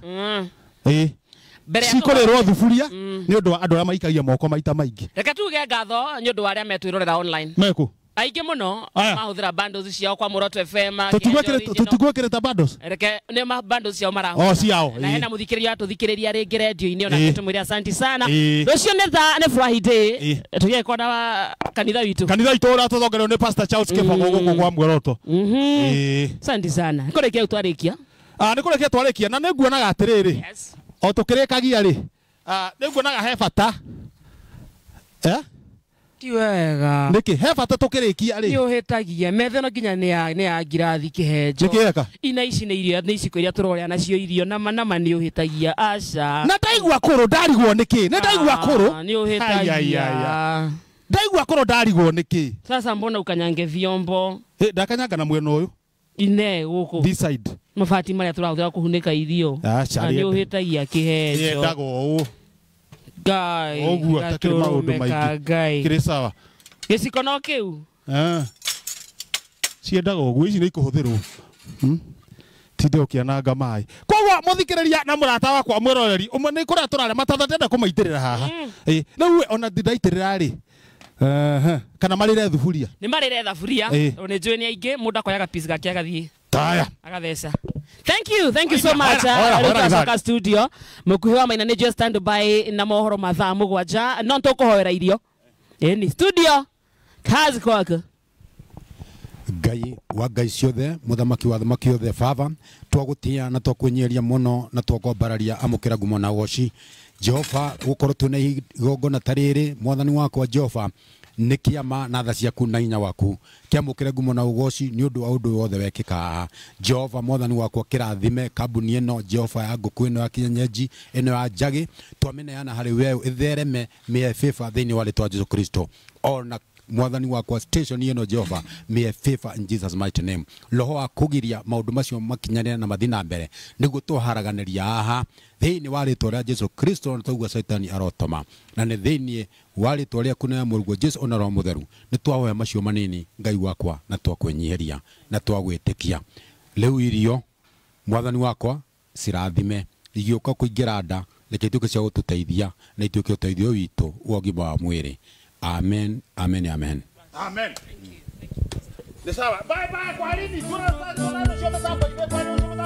Cikorerwo thuburia nĩ ũndũ wa andũ arĩa maikagia moko maita maingĩ. Reke tuge ngatho nĩ ũndũ wa arĩa metwĩrorera online meku aingĩ mũno mahũthĩra bundles ciao kwa Muoroto FM. Tũtigwĩkĩrĩte bundles reke nĩ ma bundles ciao marahũthĩra ciao na hena mũthikĩrĩria atũthikĩrĩria rĩngĩ radio-inĩ ona tũmwĩre asanti sana. Rũciũ nĩ thaa nĩ Friday tũgĩkorwo na kanitha witũ ũrĩa tũthongereirwo nĩ Pastor Charles Kĩbogo gũkũ kwa Muoroto. Asanti sana. Kũrĩkia twarĩkia nĩ kũrĩkia twarĩkia na nĩ nguonaga atĩrĩrĩ o tũkĩrĩkagia rĩ nĩ nguonaga he bata ti wega nĩkĩ he bata tũkĩrĩkia rĩ nĩ ũhĩtagia metha ĩno nginya nĩ ya ngirathi kĩhenjo nĩkĩ ina ici nĩ irio nĩ iciko iria tũrorĩa nacio irio na nama nĩ ũhĩtagia aca na ndaigua kũrũ ndarigwo nĩkĩ nĩ ndaigua kũrũ nĩ ũhĩtagia ndaigua kũrũ ndarigwo nĩkĩ. Sasa mbona ukanyange vyombo ndakanyanga na mwena ũyũ ine gũkũ this side mabati marĩa tũrahũthĩra kũhunĩka irio nĩ ũhĩtagia kĩhenjo yendagwo ũũ Ngai ũguo atakĩrĩ maũndũ maingĩ kĩrĩ sawa gĩciko no kĩu ciendagwo ũguo ici nĩ ikũhũthĩrwo tinde ũkĩananga maĩ koguo mũthikĩrĩria na mũrata wakwa mwĩroreri ũmwe nĩ kũrĩa tũrarĩa matatha ndenda kũmaitĩrĩra haha rĩu ona ndaitĩrĩra rĩ kana marĩre thuburia nĩ marĩre thaburia nĩ njũĩ nĩ aingĩ mũndũ akoyaga piece gake agathiĩ taya agatheca. Thank you so much. Rĩu studio mũkuhĩ wa maina nĩ just stand by na mohoro ma thaa 7 no tũkũhoera irio ĩni studio kazi kwako. Ngai wa ngai ciothe muthamaki wa thamaki othe baba twagũtĩa na twakwĩnyiria mũno na twakwambararia amũkĩra ngumo na ũgoci Jehova gũkorwo twĩna igongona ta rĩrĩ mwathani wakwa Jehova nĩ kĩama na tha ciaku na hinya waku kĩamũkĩre ngumo na ũgoci nĩ ũndũ wa ũndũ wothe wekĩka haha Jehova mwathani wakwa kĩrathime kambuni ĩno Jehova ya ngũkũ ĩno ya kienyeji ĩno ya njagĩ twamĩneana harĩ we ĩthereme mĩe favor thĩinĩ wa rĩtwa Jesu Kristo ona mwathani wakwa station ĩno Jehova mĩe favor in Jesus mighty name roho wa kũgiria maũndũ macio makinyanĩre na mathi na mbere nĩguo twaharaganĩria haha thĩinĩ wa rĩtwa rĩa Jesu Kristo na twaigua Saitani arotoma na nĩ thĩinĩ wa rĩtwa rĩaku na mũrũguo Jesu ona Roho Mũtheru nĩ twahoya macio manini Ngai wakwa na twakwĩnyihĩria na twagwĩtĩkia rĩu irio mwathani wakwa cirathime igĩũka kũingĩra nda reke ituĩke cia gũtũteithia na ituĩke ũteithio witũ wa ũgima wa mwĩrĩ. Amen, amen, amen. Amen. Ni sawa. Bye bye kwa nini? Bye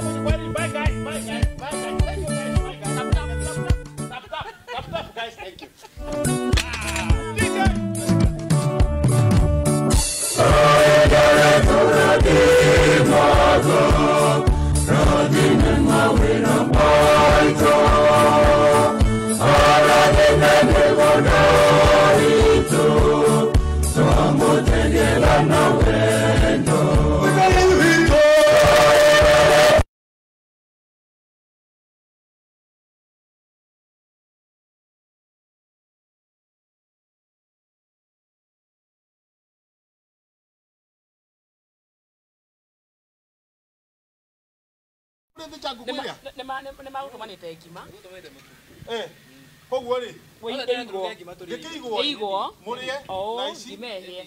guys, bye guys, bye guys. Thank you guys. Bye guys. Tap tap tap tap tap tap guys, thank you. DJ. Mũrĩthĩnja ngũkũ ĩrĩa? Nĩ magũtũmanĩte ngima. Koguo rĩ, Ĩigwo. gĩkĩigwo Ĩigwo. mũrĩe O na ici ngima ĩhĩe.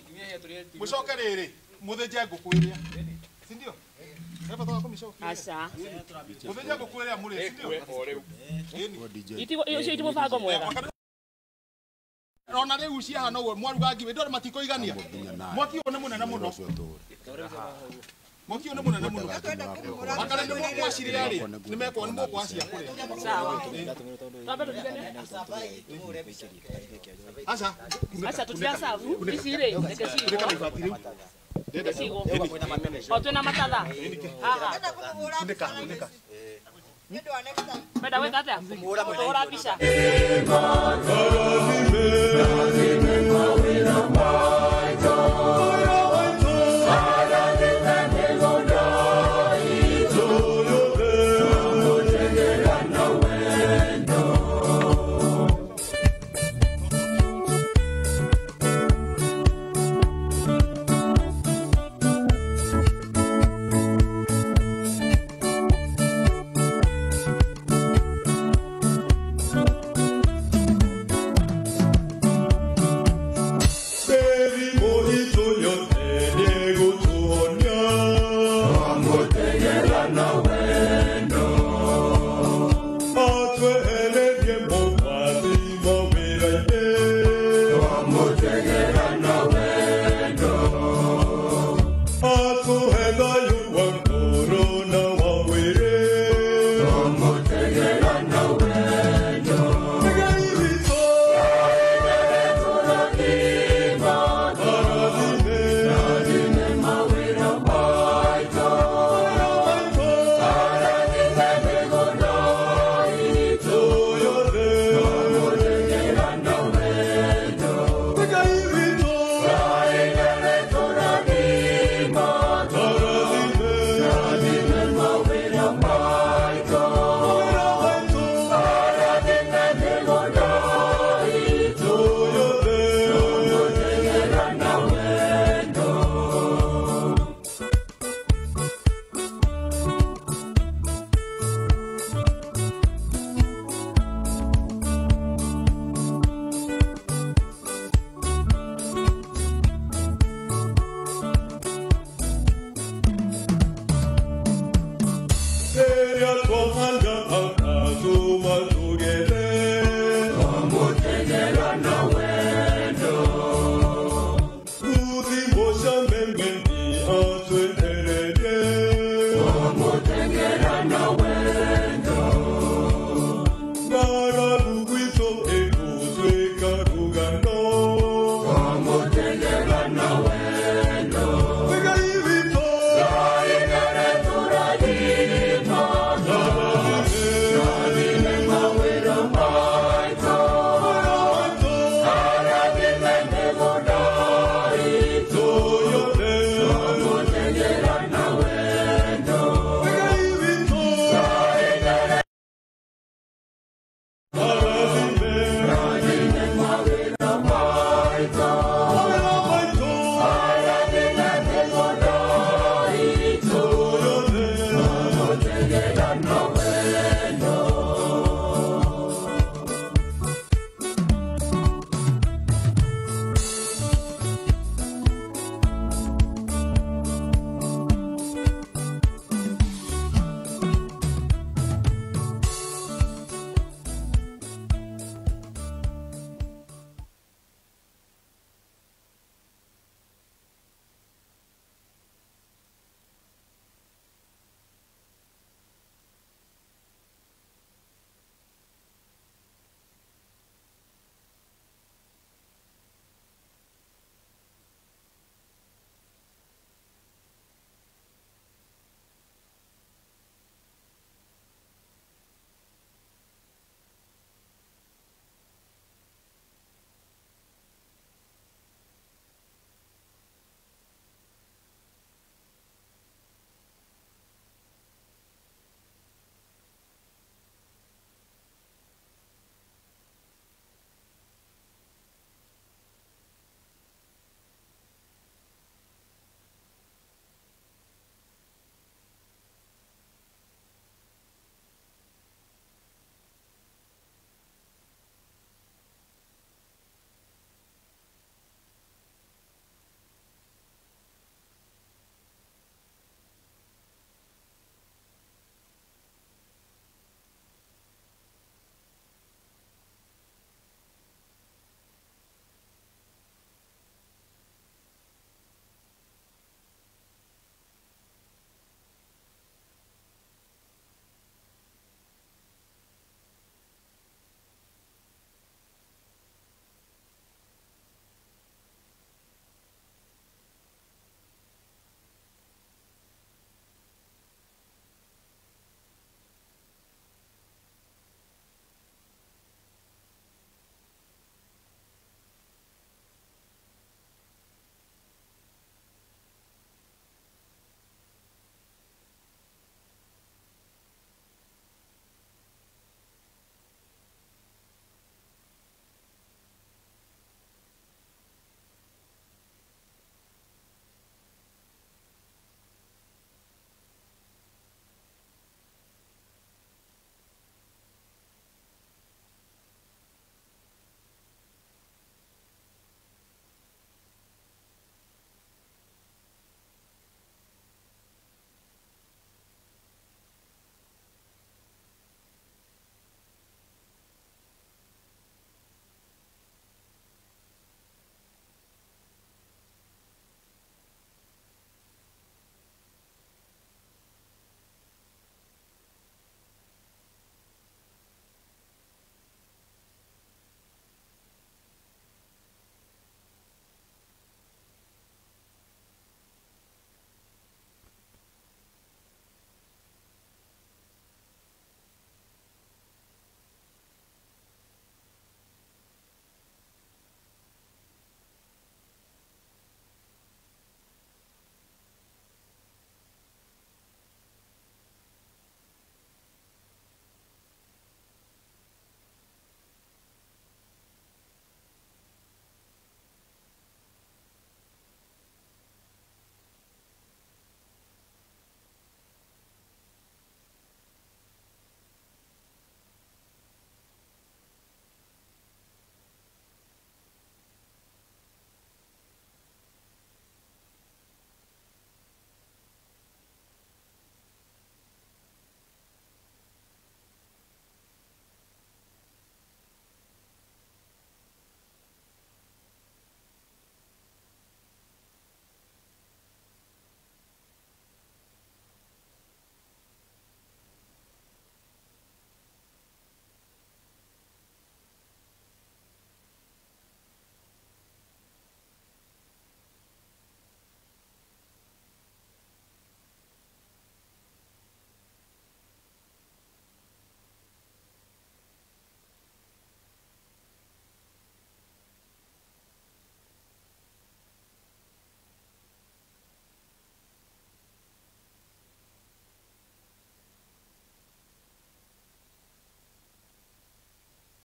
mũcoke rĩrĩ mũthĩnje ngũkũ ĩrĩa, si ndio? He bata wa kũmĩcokia? Aca. Mũthĩnje ngũkũ ĩrĩa mũrĩe, si ndio? Ĩni. Itigo ũcio ti mũbango mwega. Ona rĩu ciahana ũguo mwaruga ngima ndore matikoigania. Mwaki ũyũ nĩ mũnene mũno. Mwaki ũyũ nĩ mũnene mũno. Makara nĩ mwacirĩa rĩ, nĩ mekwo nĩ mũkwacia kũrĩa. Sawa. Twambe tũtigane. Aca. Aca tũtiracabu. Ici rĩ, reke Kunĩka na ciigwo. ibati rĩu. Reke ciigwo. O twĩna matatha. Haha. Kunĩka, kunĩka. Wenda gwĩka atĩa? Kũhũra mbica.